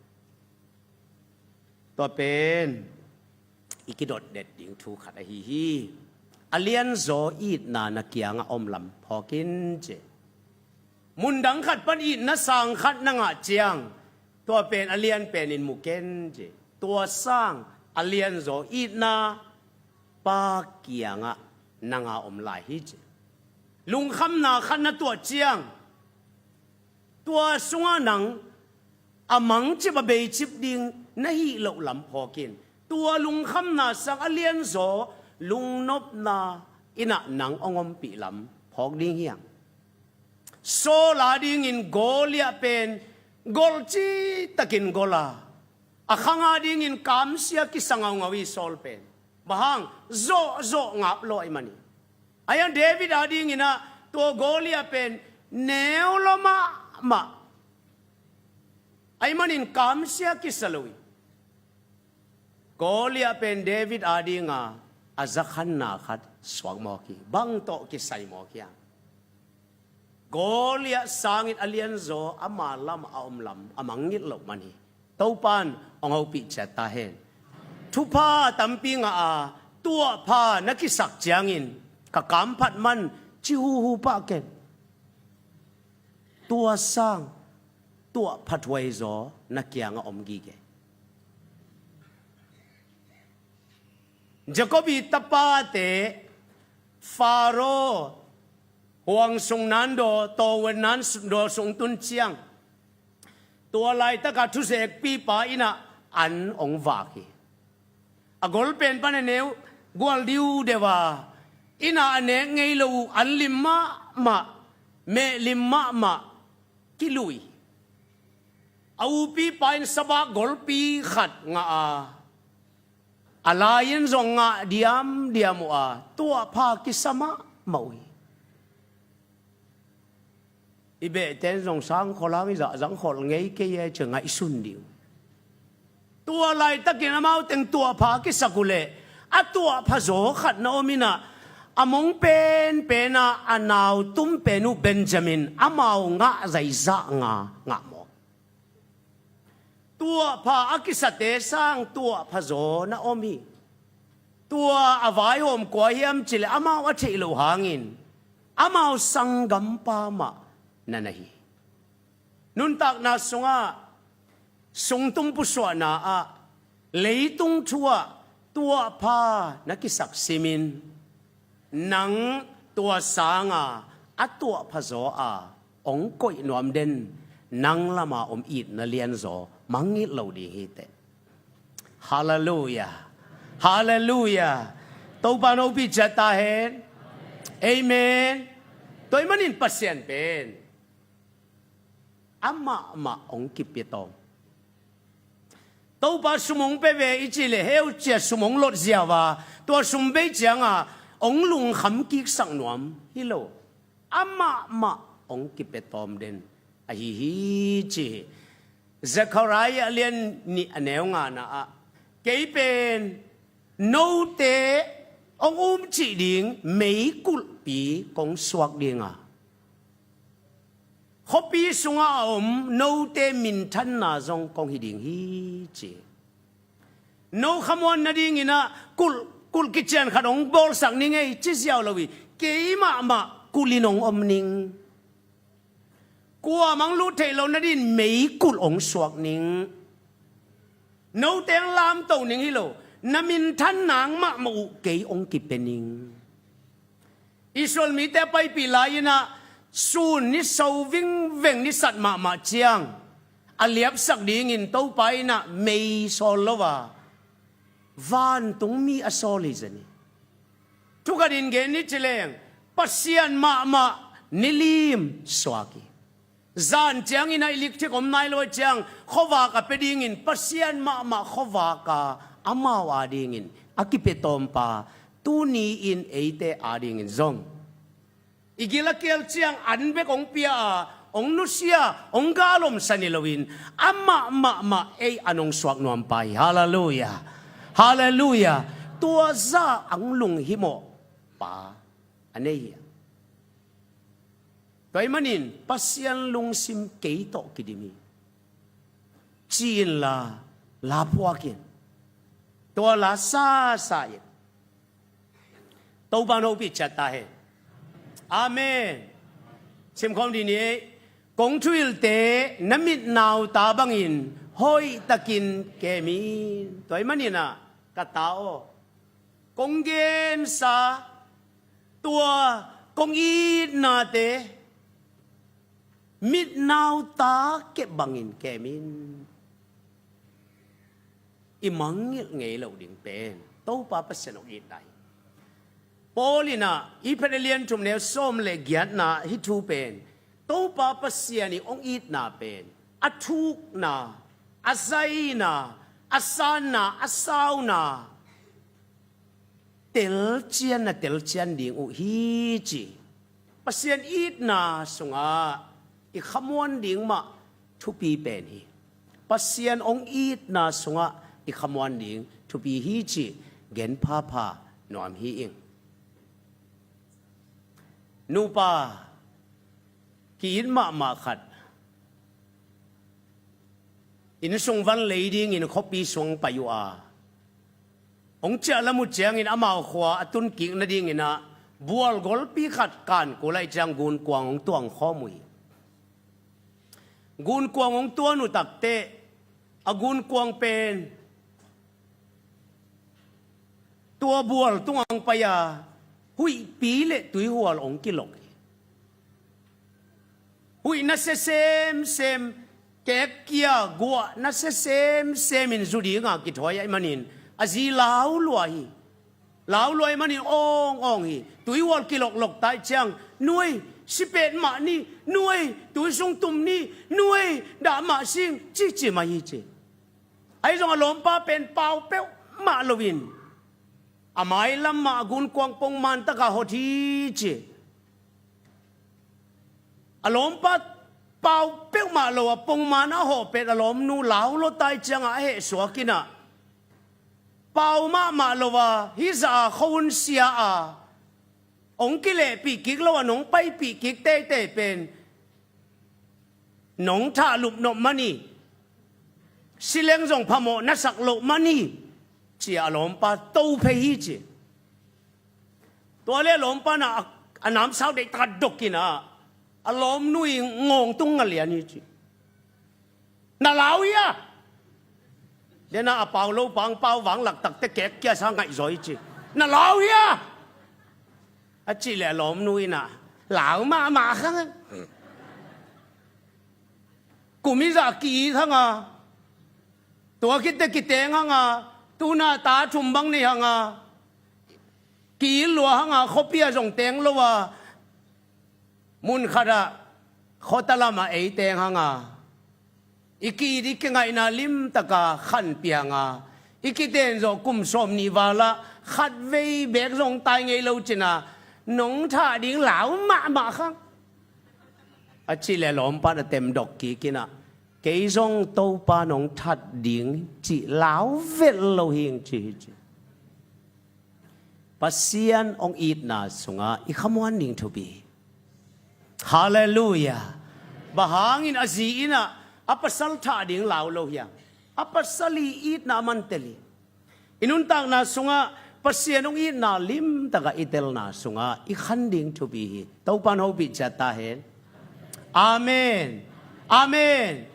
Tua pen i kidotdet ding thu khat ahi hi. A lianzaw itna na kiangah om lam phawk in ci. Mundang khat pan itna sang khat na ngah ciang, tua pen a lian penin mu ken ci. Tua sang a lianzaw itna Pa kiangah nang a om lai hi ci. Lungkhamna khat na tuah ciang, tua sungah nang a mangcip a beicip ding na hih loh lam phawk in, tua lungkhamna sang a lianzaw lungnopna in ah nang hong ompih lam phawk ding hi hang. Saul adingin Goliath pen gol citakin gol a, a khang adingin kamsia kisa ngaungau hi Saul pen. Bang hang, zawhzawh ngap lo ahih man hi. Ahi hang David adingin ah tua Goliath pen neu lo mahmah ahih manin kamsia kisa lo hi. Goliath pen David adinga a zakhanna khat suak mawk hi. Bang tawh kisai mawk hiam? Goliath sangin a lianzaw ama lam a om lam a mangngilh loh man hi. Topan hong hopih ciat ta hen. Thupha tampi ngah a, tuahpha na kisak ciangin ka kamphat man ci huhu pah ken. Tua sang tuahpha thuaizaw na kiangah om gige. Jacob i tapate Faro huang sung nandaw, tawhun nandaw sung tun ciang, tua laitakah thuzekpipa innah an hong vak hi. A golpen pan a neu gual diudeu a, innah a nek ngei lo uh an lim mahmah, meh lim mahmah, kilui. A upipa in sabak golpi khat ngah a, a lai-in zong ngah diamdiam uh a, tuahpha kisa mahmah uh hi. I behten zong sangkholh hang i zah zangkholh ngei kei e, ci ngaihsun ding. Tua laitakin amau teng tuahpha a kisak uh leh, a tuahpha zaw khat na om innah, a mong penpen a, a nau tum pen uh Benjamin, amau ngah zai zah nga ngah mawk. Tuahpha a kisate sang tuahpha zaw na om hi. Tua a vaihawm kua hiam cileh amau a theih loh hangin, amau sanggampa mah na na hi. Nuntakna sungah, sungtum pusuahna ah, leitung thu ah tuahpha na kisak simin, nang tua sanga a tuahpha zaw a hong koih nuam den, nang lama om itna lianzaw mangngilh lo ding hi teh. Halleluiah. Halleluiah. Topa in hopih ciat ta hen. Amen. Tua ahih manin Pasian pen amahmah hong kipia tawm. Topa sum hong pia ve i cih leh heucia sum hong lot ziau a, tua sum bei cianga hong lungkham kiksak nuam hi lo. Amahmah hong kipia tawm den ahi hi ci hi. Zekhariah lian nih a neu ngana ah, kei pen note hong umcih ding meikulhpi kong suak dinga, khuapi sungah a om note minthanna zong kong hi ding hi ci. No khamuan nadinginah kulh, kulh kician khat hong bawlsak ning ei ci ziau lo hi. Kei mahmah kulh in hong om ning. Kuamah hong lut theih loh nadin meikulh hong suak ning. Note hong lamto ning hi lo, na minthan nang mahmah uh kei hong kipia ning. Israel mite a paipih lai-inah sun ni so vingveng ni sat mahmah ciang, a liapsak dingin Topa innah mei sawl lo a, vantungmi a sawl hi zen hi. Thukhatin gen ni ci leng, Pasian mahmah nilim suak hi. Zan ciangin a electric om nai lo ahih ciang khuavak a pia dingin Pasian mahmah khuavak a, amau adingin a kipia tawmpa tuni-in eite adingin zong i gil a kial ciang an bek hong pia a, hong nusia, hong galomsa ni loin amah mahmah ei an hong suak nuampa hi. Halleluiah. Halleluiah. Tua zah ang lunghimawhpa a nei hi. Tua ahih manin Pasian lungsim kei tawh kidim hi. Ci inla, la phuak in. Tua la sasa in. Topa in hopih ciat ta hen. Amen. Simkhawm dih ni. Kong thuhilhte na mitnauta bangin hoihtakin kem in. Tua ahih maninah ka ta aw, kong gensa tua kong itnate mitnauta kep bangin kem in. I mangngilh ngei loh ding pen Topa Pasian hong itna hi. Paul innah Efesa lian thum neu sawm le giatna hih thu pen Topa Pasian ih hong itna pen a thukna, a zaina, a sanna, a sauna telcian na telcian ding uh hi ci. Pasian itna sungah i khamuan ding mah thupi pen hi. Pasian hong itna sungah i khamuan ding thupi hi ci. Gen phapha nuam hi ing. Nupa ki-it mahmah khat innsung van lei dingin khuapi sung pai uh a, hong ciah lam uh ciangin amau khua a tunkik nadinginah bual golpi khat kan kul ahih ciang gunkuang hong tuang khawm uh hi. Gunkuang hong tuan uh takteh a gunkuang pen tua bual tungah hong pai a, huihpi le tuihual hong kilok hi. Huih nasia semsem, kekkia guah nasia semsem in zu dinga kithawi ahih manin a zi lau lua hi. Lau lua ahih manin awng awng hi. Tuihual kiloklok ta ahih ciang, nuai, si petmah ni, nuai, tui sung tum ni, nuai, dah mah sing, cici mai hi ci. Ahi zong a lawmpa pen pau peuhmah loin a mailam mah a gunkuang pongman taka hot hi ci. A lawmpa pau peuhmah lo a pongman a hawh pet a lawmnu lau lua ta ahih cianga a heh suak in ah, pau mahmah lo a hih zah a khuahun sia a hong kilehpih kik lo a nong paipih kik teitei pen nong thahlup nop man hi. Si leng zong phamawh na sak loh man hi, ci-a a lawmpa to phei hi ci. Tua le a lawmpa na a, a namsau deihtak a dok in ah, a lawmnu i ngawng tung a lian hi ci. Na lau hia? Dena a pau lo pang pau vang laktakte kekkia sa ngaihzaw hi ci. Na lau hia? A cih le a lawmnu in ah, lau mahmah khang. Kum i zah ki-it hang a, tua khit teh kiteng hang a, tuna ta thum bang nei hang a, ki-it lua hang a, khuapi ah zong teng lo a, mun khat ah khuata lamah ei teng hang a, i ki-it i kingaihna limtaka khan piang a, i kiten zawh kum sawm nih val ah khat vei beek zong tai ngei lo cin a, nong thah ding lau mahmah khang. A cih le a lawmpa na temdok kik in ah, kei zong Topa nong that ding cih lau velh lo hing ci hi ci. Pasian hong itna sungah i khamuan ding thupi hi. Halleluiah. Bang hangin a zi in ah a pasal thah ding lau lo hiam? A pasal i itna a man tel hi. I nuntakna sungah Pasian hong itna limtakah i telna sungah i khan ding thupi hi. Topa in hopih ciat ta hen. Amen. Amen.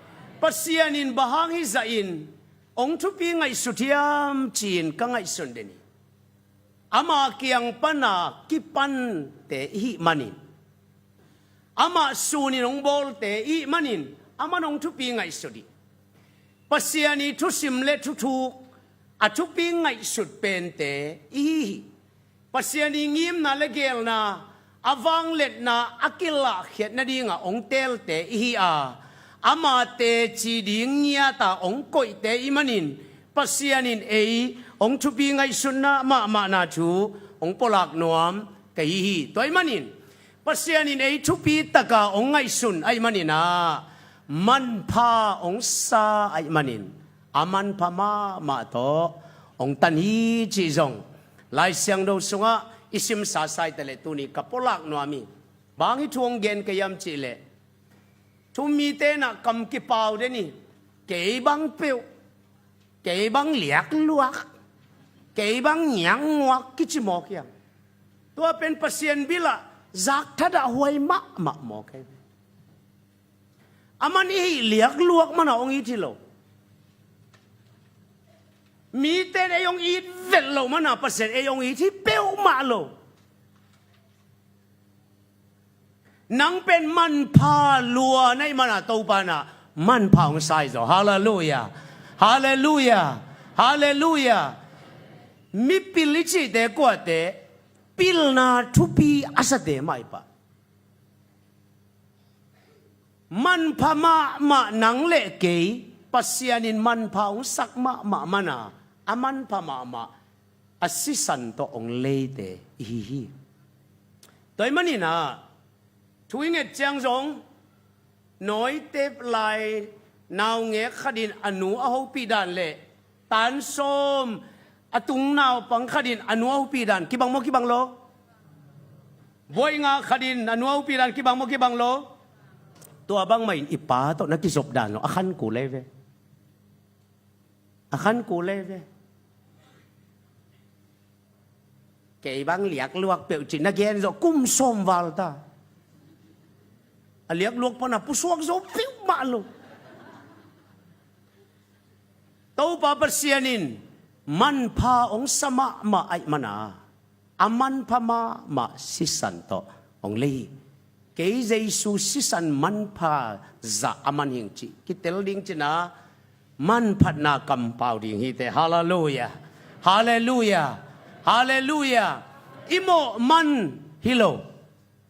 Pasian in bang hang hih zahin hong thupi ngaihsut hiam ci-in ka ngaihsun den hi. Ama kiang pana kipante i hih manin, amah sunin hong bawlte i hih manin, aman hong thupi ngaihsut hi. Pasian i thusim le thuthuk a thupi ngaihsut pente i hi hi. Pasian i ngimna le geelna, a vangliatna a kilahkhiat nadinga hong teelte i hi a, ama teci ding ngiata hong koihte i hih manin, Pasian in ei hong thupi ngaihsutna mahmahna thu hong pulak nuam ka hi hi. Tua ahih manin Pasian in ei thupi taka hong ngaihsun ahih manin ah, manpha hong sa ahih manin, a manpha mahmah tawh hong tan hi cih zong Lai Siangtho sungah i simsa sa hi ta leh tuni ka pulak nuam hi. Bang hang thu hong gen ka hiam cih leh, thu mite in ah kam kipau den hi. Kei bang peuh, kei bang liakluak, kei bang ngiaknguak kici mawk hiam? Tua pen Pasian bilah zakthat ah huai mahmah mawk hi. Aman i hih liakluak mana hong it hi lo. Mite in ei hong it velh loh mana Pasian ei hong it hi peuhmah lo. Nang pen manpha lua na hih mana Topa in ah manpha hong sa hi zaw. Halleluiah. Halleluiah. Halleluiah. Mipil i cihte kuate, pilna thupi a sate mah hi pah. Manpha mahmah nang le kei, Pasian in manpha hong sak mahmah mana, a manpha mahmah a sisan tawh hong leite i hi hi. Tua ahih manin ah, thu i nget ciang zong, nawitep lai naungek khatin a nu a hopih dan le tan sawm a tung naupang khatin a nu a hopih dan kibang maw kibang lo? Buaih nga khatin a nu a hopih dan kibang maw kibang lo? Tua bangmah in i pa tawh na kizop dan lo, a khan kul ei ve. A khan kul ei ve. Kei bang liakluak peuh cih na gen zawh kum sawm val ta. A liakluak pana pusuak zo peuhmah lo. Topa Pasian in manpha hong sa mahmah ahih mana, a manpha mahmah sisan tawh hong lei hi. Kei Jesu sisan manpha zah a man hing cih kitel ding cina manphatna kampau ding hi te. Halleluia. Halleluia. Halleluia. I mawh man hi lo,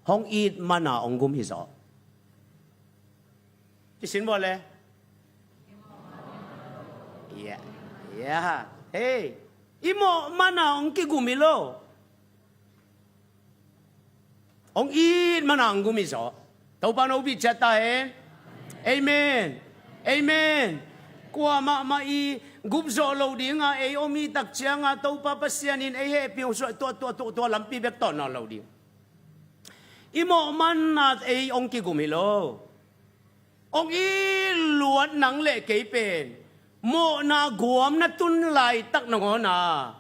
hong it mana hong gum hi zaw. Kisin bawle. Ya, ya. Hei, i mawh mana hong kigum hi lo, hong it mana hong gum hi zaw. Topa no bih ciat ta hen. Amen. Amen. Kuamah mah i gupzawh lo dinga ei om i tak cianga Topa Pasian in ei hehpih hong suah tua tua tua tua lampi bek tawh nawn lo ding. I mawh manna ei hong kigum hi lo. Hong it luat nang le kei pen mawhna guam na tun laitak nangawna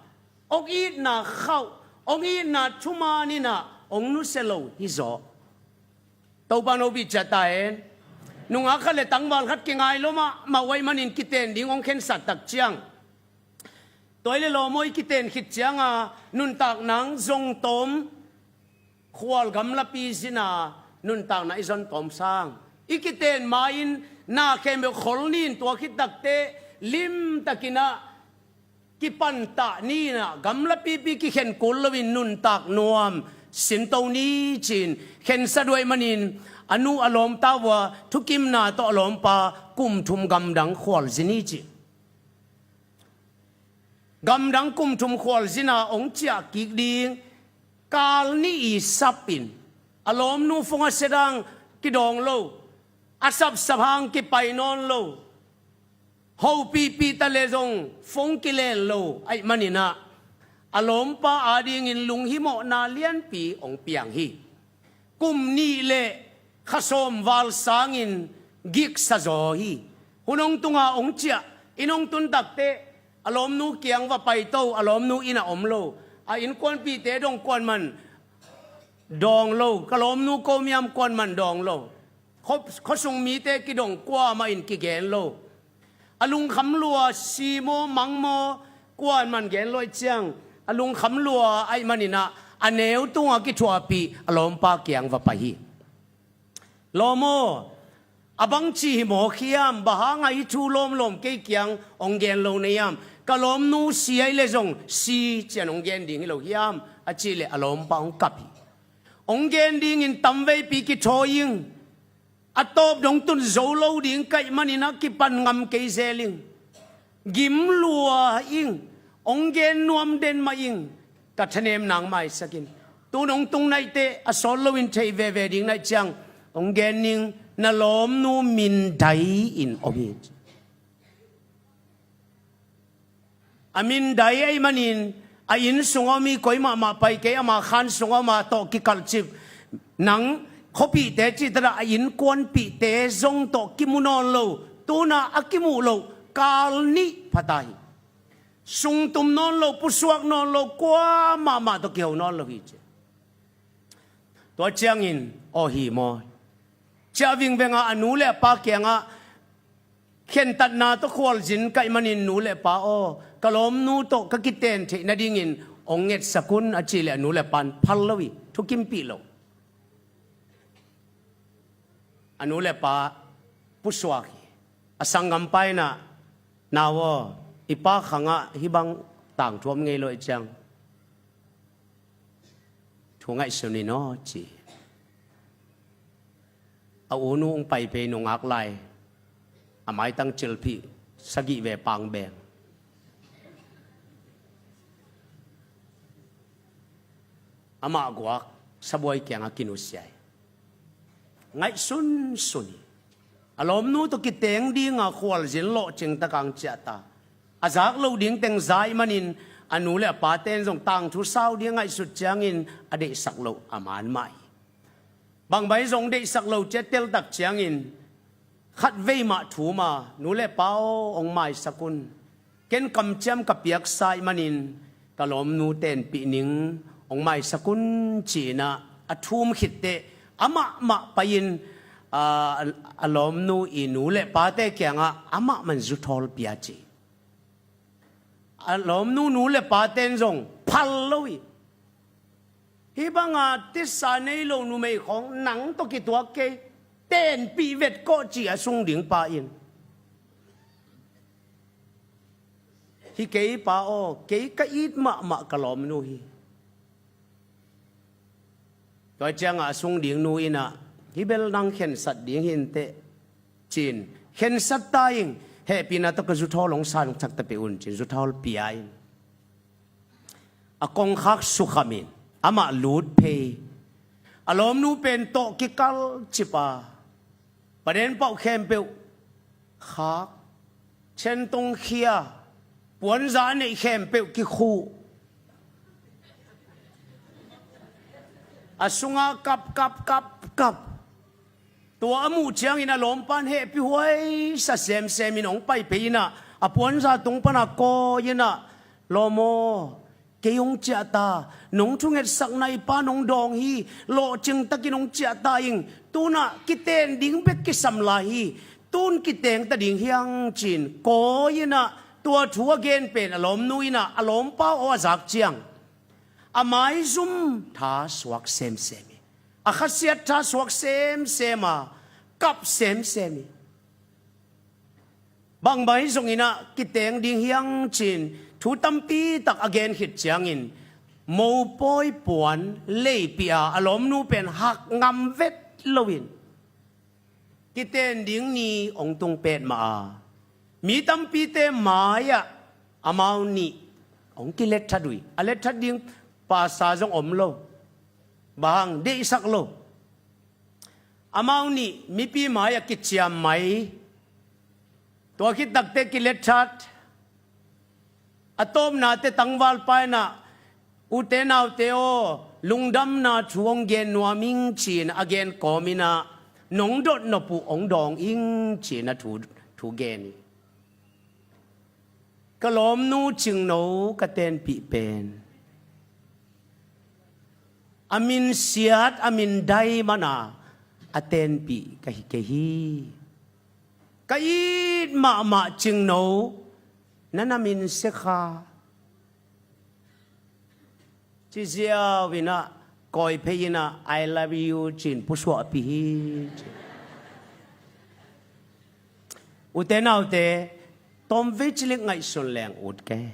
hong itna khauh, hong itna thuman inah hong nusia lo hi zaw. Topa no bih ciat ta hen. Nungak khat le tangval khat kingai lo mahmah uh ahih manin kiten ding hong khensat tak ciang, tua i le lawm aw, i kiten khit cianga nuntak nang zong tawm, khual gamlapi zina nuntakna i zon tawm sang, i kiten ma-in na khempeuh khol nin tua khit takteh limtakinah kipantah ninah gamlapipi kikhen kul loin nuntak nuam sinto ni ci-in khensat uh ahih manin a nu a lawmta uh a thukimna tawh a lawmpa kum thum gamdang khualzi ni ci. Gamdang kum thum khualzina hong ciah kik ding kal nih i sapin a lawmnu fung a sedang kidawng lo, a sapsap hang kipai nawn lo, hopihpih ta le zong fung kilen lo ahih maninah a lawmpa adingin lunghimawhna lianpi hong piang hi. Kum nih le kha sawm val sangin giksa zaw hi. Hun hong tunga hong ciah, inn hong tun takteh a lawmnu kiang va paito, a lawmnu inn a om lo. A innkuanpihte dong kuanman dawng lo, ka lawmnu komiam kuanman dawng lo. Khuasung mite kidong kuamah in kigen lo. A lungkham lua, si maw mang maw kuanman gen lo ahih ciang a lungkham lua ahih maninah a neu tunga kithuahpih a lawmpa kiang va pai hi. Lawm aw, a bangci hi mawk hiam? Bang hanga hih thu lawmlawm kei kiang hong gen lo na hiam? Ka lawmnu si ahih le zong si cian hong gen ding hi lo hiam? A cih leh a lawmpa hong kap hi. Hong gen dingin tamveipi kithawi ing. A tawp dong tun zo lo ding ka hih manin a kipan ngam kei zel ing. Gim lua ing. Hong gen nuam den mah ing. Ka thanem nang maisak in. Tun hong tung naih teh a sawt loin theih veve ding naih ciang hong gen ning. Na lawmnu mindai in om hi. A mindai ahih manin a inn sungah om hi, koi mahmah pai kei, ama khan sungah om a tawh kikalhcip. Nang khuapihte cih takah a innkuanpihte zong tawh kimu nawn lo. Tunah a kimuh loh kal nih pha ta hi. Sungtum nawn lo, pusuak nawn lo, kua mahmah tawh kiho nawn lo hi ci. Tua ciangin aw hi maw, ciah vingvenga a nu le a pa kiangah khentatna tawh khualzin ka hih manin nu le pa aw, ka lawmnu tawh ka kiten theih nadingin hong ngetsak un a cih leh a nu le pa in phal lo hi, thukimpih lo. A nu le pa pusuak hi. A sanggampa in ah, nau aw, i pa khangah hih bang tangthu om ngei lo ahih ciang thu ngaihsun in aw ci. A u nu hong pai pei nungak lai. A maitang cilphih sagih ve pangbeng. Amah guak sabuai kiangah kinusia hi. Ngaihsunsun hi. A lawmnu tawh kiteng dinga khualzin lawhcing takah hong ciah ta. A zak loh ding teng za ahih manin a nu le a pate in zong tangthu sau ding a ngaihsut ciangin a deihsak loh a man mah hi. Bangbai zong deihsak lo ciah teltak ciangin khatvei mah thum a, nu le pa aw, hong maisak un. Ken kamciam ka piaksa ahih manin ka lawmnu tenpih ning, hong maisak un ci-in ah a thum khit teh amah mah pai-in, a, a lawmnu i nu le pate kiangah amah mah in zuthawl pia ci. A lawmnu nu le pate in zong phal lo hi. Hih banga tisa nei lo numei khawng nang tawh kituak kei, tenpih vet kawh ci a sung ding pa in. Hi kei pa aw, kei ka it mahmah ka lawmnu hi. Tua ciangah a sung ding nu inah, hi bel nang khensat ding hi inteh, cin, khensat ta ing, hehpihna tawh ka zuthawl hong san thak ta peh un, cin, zuthawl pia in. A kongkhak sukhamin amah lut phei. A lawmnu pen tawh kikal cip a, paden pauh khempeuh khak, centong khia, puanza a neih khempeuh kikhuh. A sungah kap, kap, kap, kap. Tua a muh ciangin a lawmpa in hehpih huaisa semsemin hong pai phei inah, a puanza tung pana kawi inah, "Lawm aw, kei hong ciah ta, nong thungetsakna i pa nong dawng hi, lawhcing takin hong ciah ta ing, tunah kiten ding bek kisam lai hi, tun kiteng ta ding hi hang," cin kawi inah tua thu a gen pen a lawmnu inah a lawmpa aw a zak ciang, a maizum tha suak semsem hi. A khasiat tha suak semsem a, kap semsem hi. Bangmah hi zong inah kiteng ding hi hang cin thu tampi tak a gen khit ciangin, mopawi puan leipih a, a lawmnu pen hak ngam vet loin, kiten ding ni hong tung petmah a, mi tampite mai-ah amau nih hong kiletthat uh hi. A letthat ding pasa zong om lo, bang deihsak lo. Amau nih mipi mai-ah kiciam mai. Tua khit takte kiletthat. A tawpnate tangvalpa inah, "Ute naute aw, lungdamna thu hong gen nuam ing," cin a gen kawm inah, "Nong dot nop uh hong dawng ing," cin a thu, thu gen hi. Ka lawmnu Cingno ka tenpih pen a minsiat, a mindai mana a tenpih ka hi kei hi. Ka it mahmah Cingno, na na minsia kha. Ci ziau inah, kawi phei inah, "I love you," cin pusuahpih hi, ci. Ute naute, tawmvei cilik ngaihsun leng ut kei.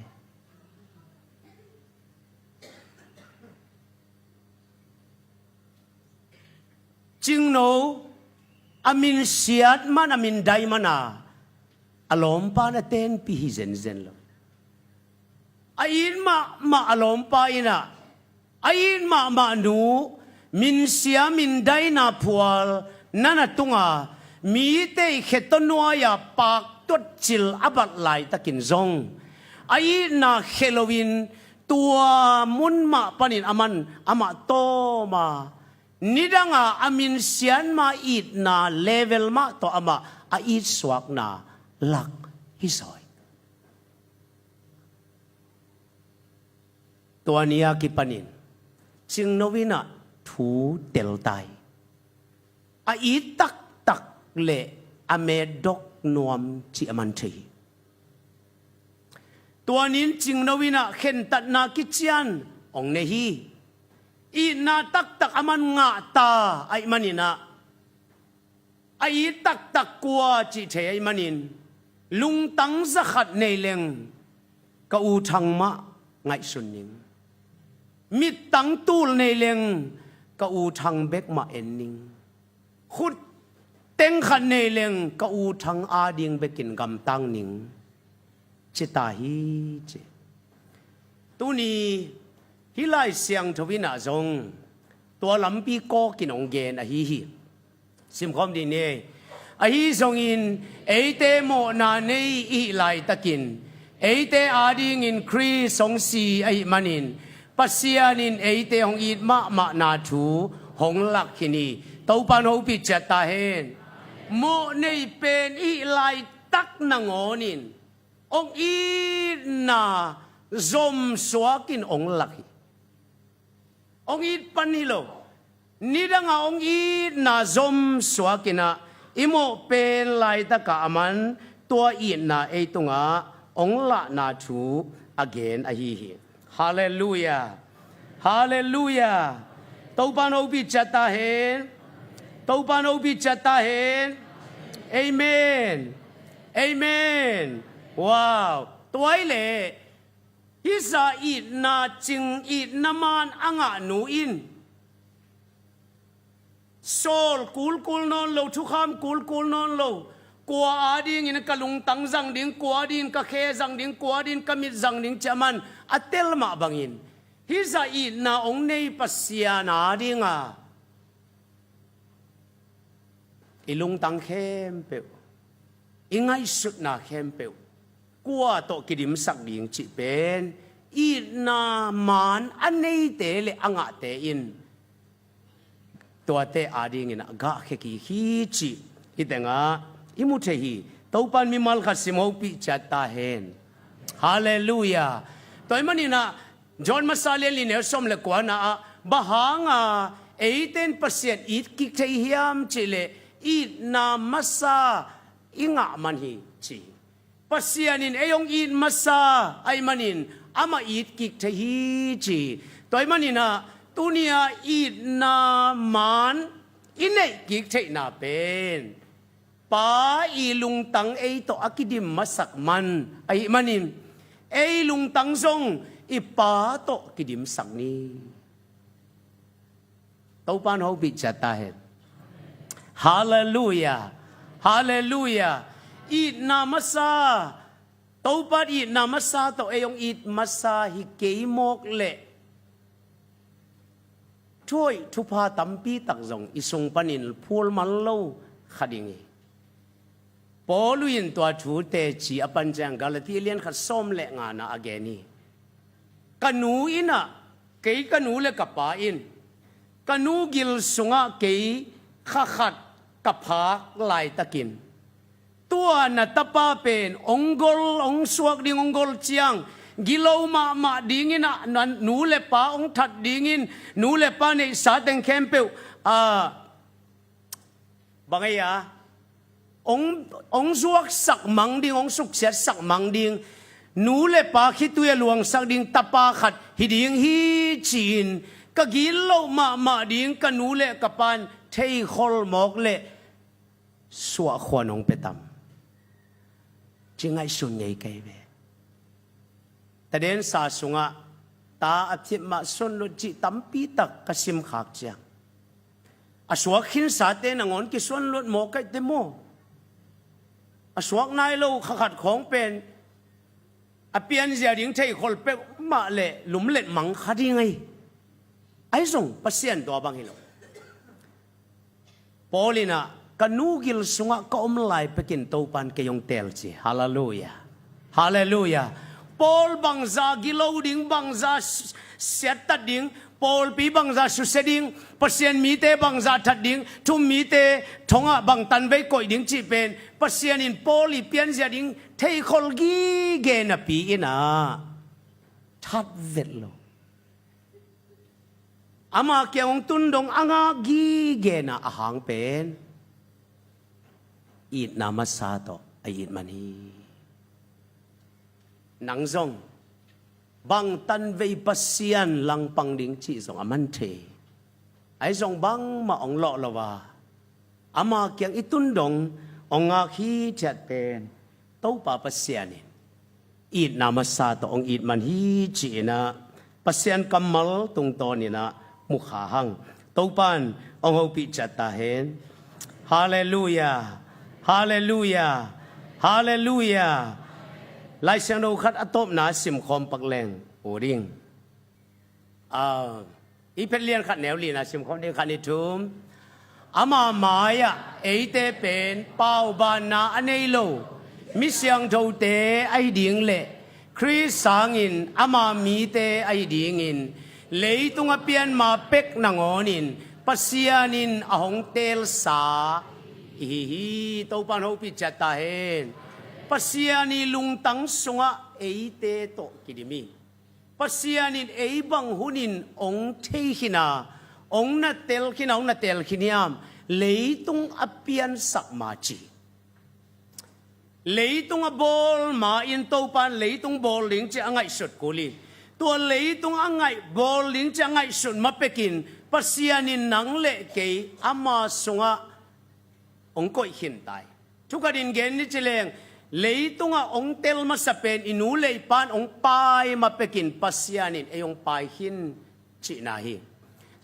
Cingno a minsiat man, a mindai mana a lawmpa na tenpih hi zenzen lo. A it mahmah a lawmpa inah, a it mahmah nu minsia mindaina phual na na tunga, mite i khe tawh nuai-a paktuat cil a bat laitakin zong, a itna khe loin tua mun mah panin aman amah tawm a, nidanga a minsiat ma itna level mah tawh amah a itsuakna lak hi zaw hi. Tua ni-a kipanin Cingno inah thu tel ta hi. A it taktak le a metdok nuam cih a man thei hi. Tua nin Cingno inah khentatna kician hong nei hi. Itna taktak a man ngah ta ahih maninah, a it taktak kua cih thei ahih manin, lungtang zakhat nei leng ka U Thang mah ngaihsun ning. Mittang tul nei leng ka U Thang bek mah en ning. Khut teng khat nei leng ka U Thang ading bekin gamtang ning, ci ta hi, ci. Tuni hih Lai Siangtho inah zong tua lampi kawkin hong gen ahi hi. Simkhawm dih ni. Ahi zongin eite mawhna nei i hih laitakin, eite adingin Khrist hong si ahih manin, Pasian in eite hong it mahmahna thu hong lak khin hi. Topa in hopih ciat ta hen. Mawh nei pen i hih laitak nangawnin hong itna zomsuakin hong lak hi. Hong it pan hi lo. Nidanga hong itna zomsuakinah i mawh pen laitaka aman tua itna ei tungah hong lahna thu a gen ahi hi. Halleluiah. Halleluiah. Topa'n hopih ciat ta hen. Topa'n hopih ciat ta hen. Amen. Amen. Wow. Tua ahih leh hih zah itna cing, itna man a ngah nu in sawl kulkul nawn lo, thukham kulkul nawn lo, kua adingin ka lungtang zang ding, kua adingin ka khe zang ding, kua adingin ka mit zang ding ci-a man a tel mah bangin, hih zah itna hong nei Pasian adinga i lungtang khempeuh, i ngaihsutna khempeuh kua tawh kidimsak ding cih pen itna man a neite le a ngahte in tuate adingin a gahkhia kik hi cih hih tengah i mu thei hi. Topa'n mimal khat sim hopih ciat ta hen. Halleluiah. Tua ahih maninah John masa lian li neu sawm le kuana ah bang hanga eite in Pasian it kik thei hiam cih leh itna masa i ngah man hi ci hi. Pasian in ei hong it masa ahih manin amah it kik thei hi ci hi. Tua ahih maninah tuni-a itna man i neih kik theihna pen Pa i lungtang ei tawh a kidim masak man ahih manin ei lungtang zong i Pa tawh kidimsak ni. Topa'n hopih ciat ta hen. Halleluiah. Halleluiah. Itna masa, Topa'n itna masa tawh ei hong it masa hi kei mawk leh thuhoih thupha tampi tak zong i sung panin phul man lo kha ding hi. Paul in tua thu teci a pan ciang Galati lian khat sawm le ngana a gen hi. Ka nu innah, kei ka nu le ka pa in ka nu gil sungah kei kha khat ka phak laitakin tua na tapa pen hong gol, hong suak ding hong gol ciang gilo mahmah dingin ah na nu le pa hong that dingin nu le pa neihsa teng khempeuh a bang ei a hong, hong zuaksak mang ding, hong suksiatsak mang ding, nu le pa khitui a luangsak ding tapa khat hi ding hi ci-in ka gil loh mahmah ding ka nu le ka pa'n theikhol mawk leh suahkhuan hong pia tam ci ngaihsun ngei kei ve. Tadensa sungah ta a thip mah suanluat cih tampi tak ka simkhak ciang a suak khinsate nangawn kisuanluat mawk kaihte maw? A suak nai lo kha khat khawng pen a pianzia ding theikhol peuhmah le lumlet mang kha ding ahi. Ahi zong Pasian tua bang hi lo. Paul innah ka nu gil sungah ka om lai pekin Topa'n kei hong teel ci. Halleluiah. Halleluiah. Paul bangza gilo ding, bangza siattat ding, pawlpi bangza susia ding, Pasian mite bangza that ding, thu-um mite thongah bang tanvei koih ding cih pen Pasian in Paul i pianzia ding theikhol gige napi innah that vet lo. Ama kiang hong tun dong a ngak gigena a hang pen itna masa tawh a it man hi. Nang zong bang tanvei Pasian langpang ding cih zong a man thei. Ahi zong bangmah hong lawh lo a ama kiang i tun dong hong ngak hithiat pen Topa Pasian in itna masa tawh hong it man hi ci-inah Pasian kammal tungtawninah mukha hang. Topa'n hong hopih ciat ta hen. Halleluiah. Halleluiah. Halleluiah. Laisiangtho khat a tawpna simkhawm pak leng uh ding. Aa, Efesa lian khat neu lina simkhawm ding, khat, nih, thum. Ama mai-ah eite pen paubaanna a nei lo mi siangthote ahi ding le Khrist sangin ama mite ahi dingin leitung a pianma pek nangawnin Pasian in a hong teelsa ihi hi. Topa'n hopih ciat ta hen. Pasian i lungtang sungah eite tawh kidim hi. Pasian in ei bang hunin hong thei khin a, hong na tel khin a, hong na tel khin hiam? Leitung a piansak ma ci. Leitung a bawl ma-in Topa'n leitung bawl ding ci a ngaihsut kul hi. Tua leitung a ngaih bawl ding ci a ngaihsut ma pekin Pasian in nang le kei ama sungah hong koih khin ta hi. Thukhatin gen ni ci leng, leitungah hong tel masa pen i nu le i pa'n hong pai ma pekin Pasian in ei hong pai khin cihna hi.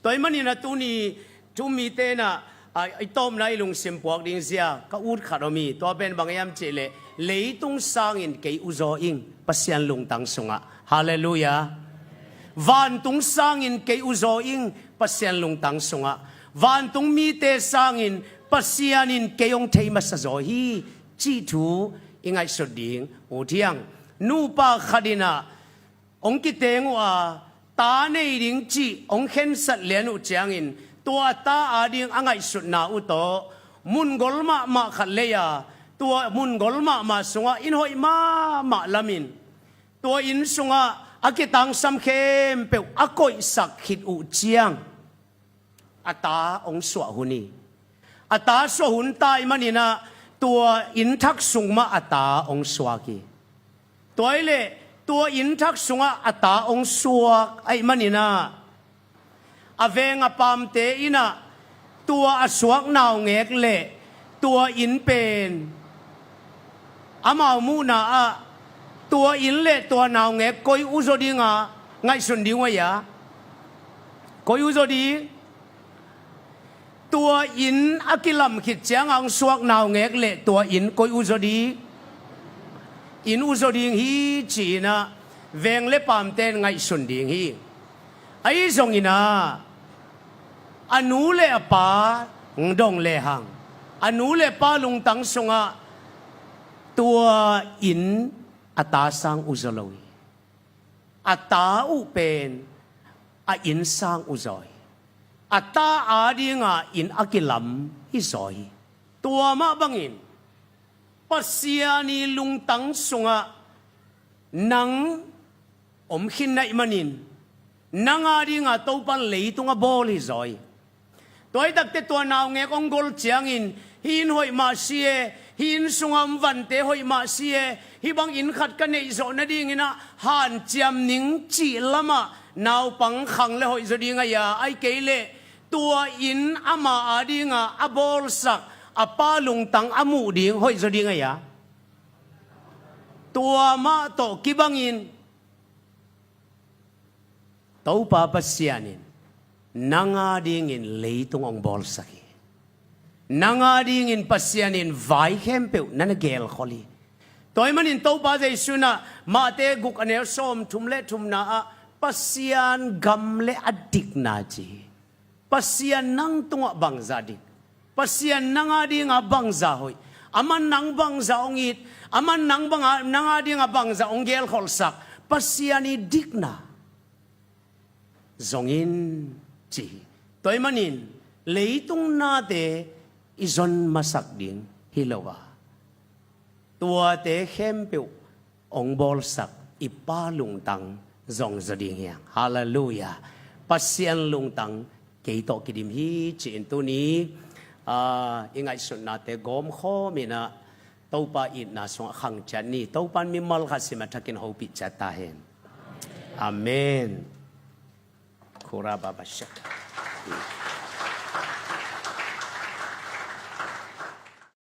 Tua ahih manin a tuni thu mite in ah, a, i tawpna i lungsim puak ding zia ka ut khat om hi. Tua pen bang hiam cih leh, leitung sangin kei uzaw ing Pasian lungtang sungah. Halleluiah. Vantung sangin kei uzaw ing Pasian lungtang sungah. Vantung mite sangin Pasian in kei hong thei masa zaw hi, cih thu i ngaihsut ding uh hi hang. Nupa khat in ah hong kiteng uh a, ta nei ding cih hong khensat lian uh ciangin, tua a ta ading a ngaihsutna uh tawh mun gol mahmah khat lei a, tua mun gol mahmah sungah inn hoih mahmah lamin, tua inn sungah a kitangsam khempeuh a koihsak khit uh ciang, a ta hong suah hun hi. A ta suah hun ta ahih manin ah, tua inn thak sung mah a ta hong suak hi. Tua hi leh, tua inn thak sungah a ta hong suak ahih manin ah, a veng a paamte in ah, tua a suak naungek le tua inn pen, amau muhna ah, tua inn le tua naungek koi uh zaw ding a, ngaihsun ding uh a hia? Koi uh zaw ding? Tua inn a kilam khit ciang a hong suak naungek le tua inn koi uh zaw ding? Inn uh zaw ding hi, ci-in ah veng le paamte in ngaihsun ding hi. Ahi zongin ah, a nu le a pa hong dong lehang, a nu le pa lungtang sungah tua inn a ta sang uh zaw lo hi. A ta uh pen a inn sang uh zaw hi. A ta ading a inn a kilam hi zaw hi. Tua mah bangin, Pasian i lungtang sungah nang om khin na hih manin, nang ading a Topa'n leitung a bawl hi zaw hi. Tua hi takteh tua naungek hong gol ciangin, hih inn hoih mah si e, hih inn sungah om vante hoih mah si e, hih bang inn khat ka neih zawh nadingin ah hanciam ning cih lamah naupang khang le hoih zaw ding a hia? Ahih kei leh, tua inn ama ading a a bawlsak a pa lungtang a muh ding hoih zaw ding a hia? Tua mah tawh kibangin, Topa Pasian in nang adingin leitung hong bawlsak hi. Nang adingin Pasian in vai khempeuh na na gelkhol hi. Tua ahih manin Topa Jesu in ah Mate guk a neu sawmthum le thumna ah, Pasian gam le a dikna ci hi. Pasian nang tungah bangzah dik? Pasian nang ading a bangzah hoih? Aman nang bangzah hong it? Aman nang bang a, nang ading a bangzah hong gelkholhsak? Pasian i dikna zong in, ci hi. Tua ahih manin, leitung nate i zon masak ding hi lo a, tuate khempeuh hong bawlsak i Pa lungtang zong zaw ding hi hang. Halleluiah. Pasian lungtang kei tawh kidim hi, ci-in tuni, ah, i ngaihsutnate gawmkhawm in ah, Topa itna sungah khang ciat ni. Topa'n mimal khat sim a thakin hopih ciat ta hen. Amen. Kura baba shaka.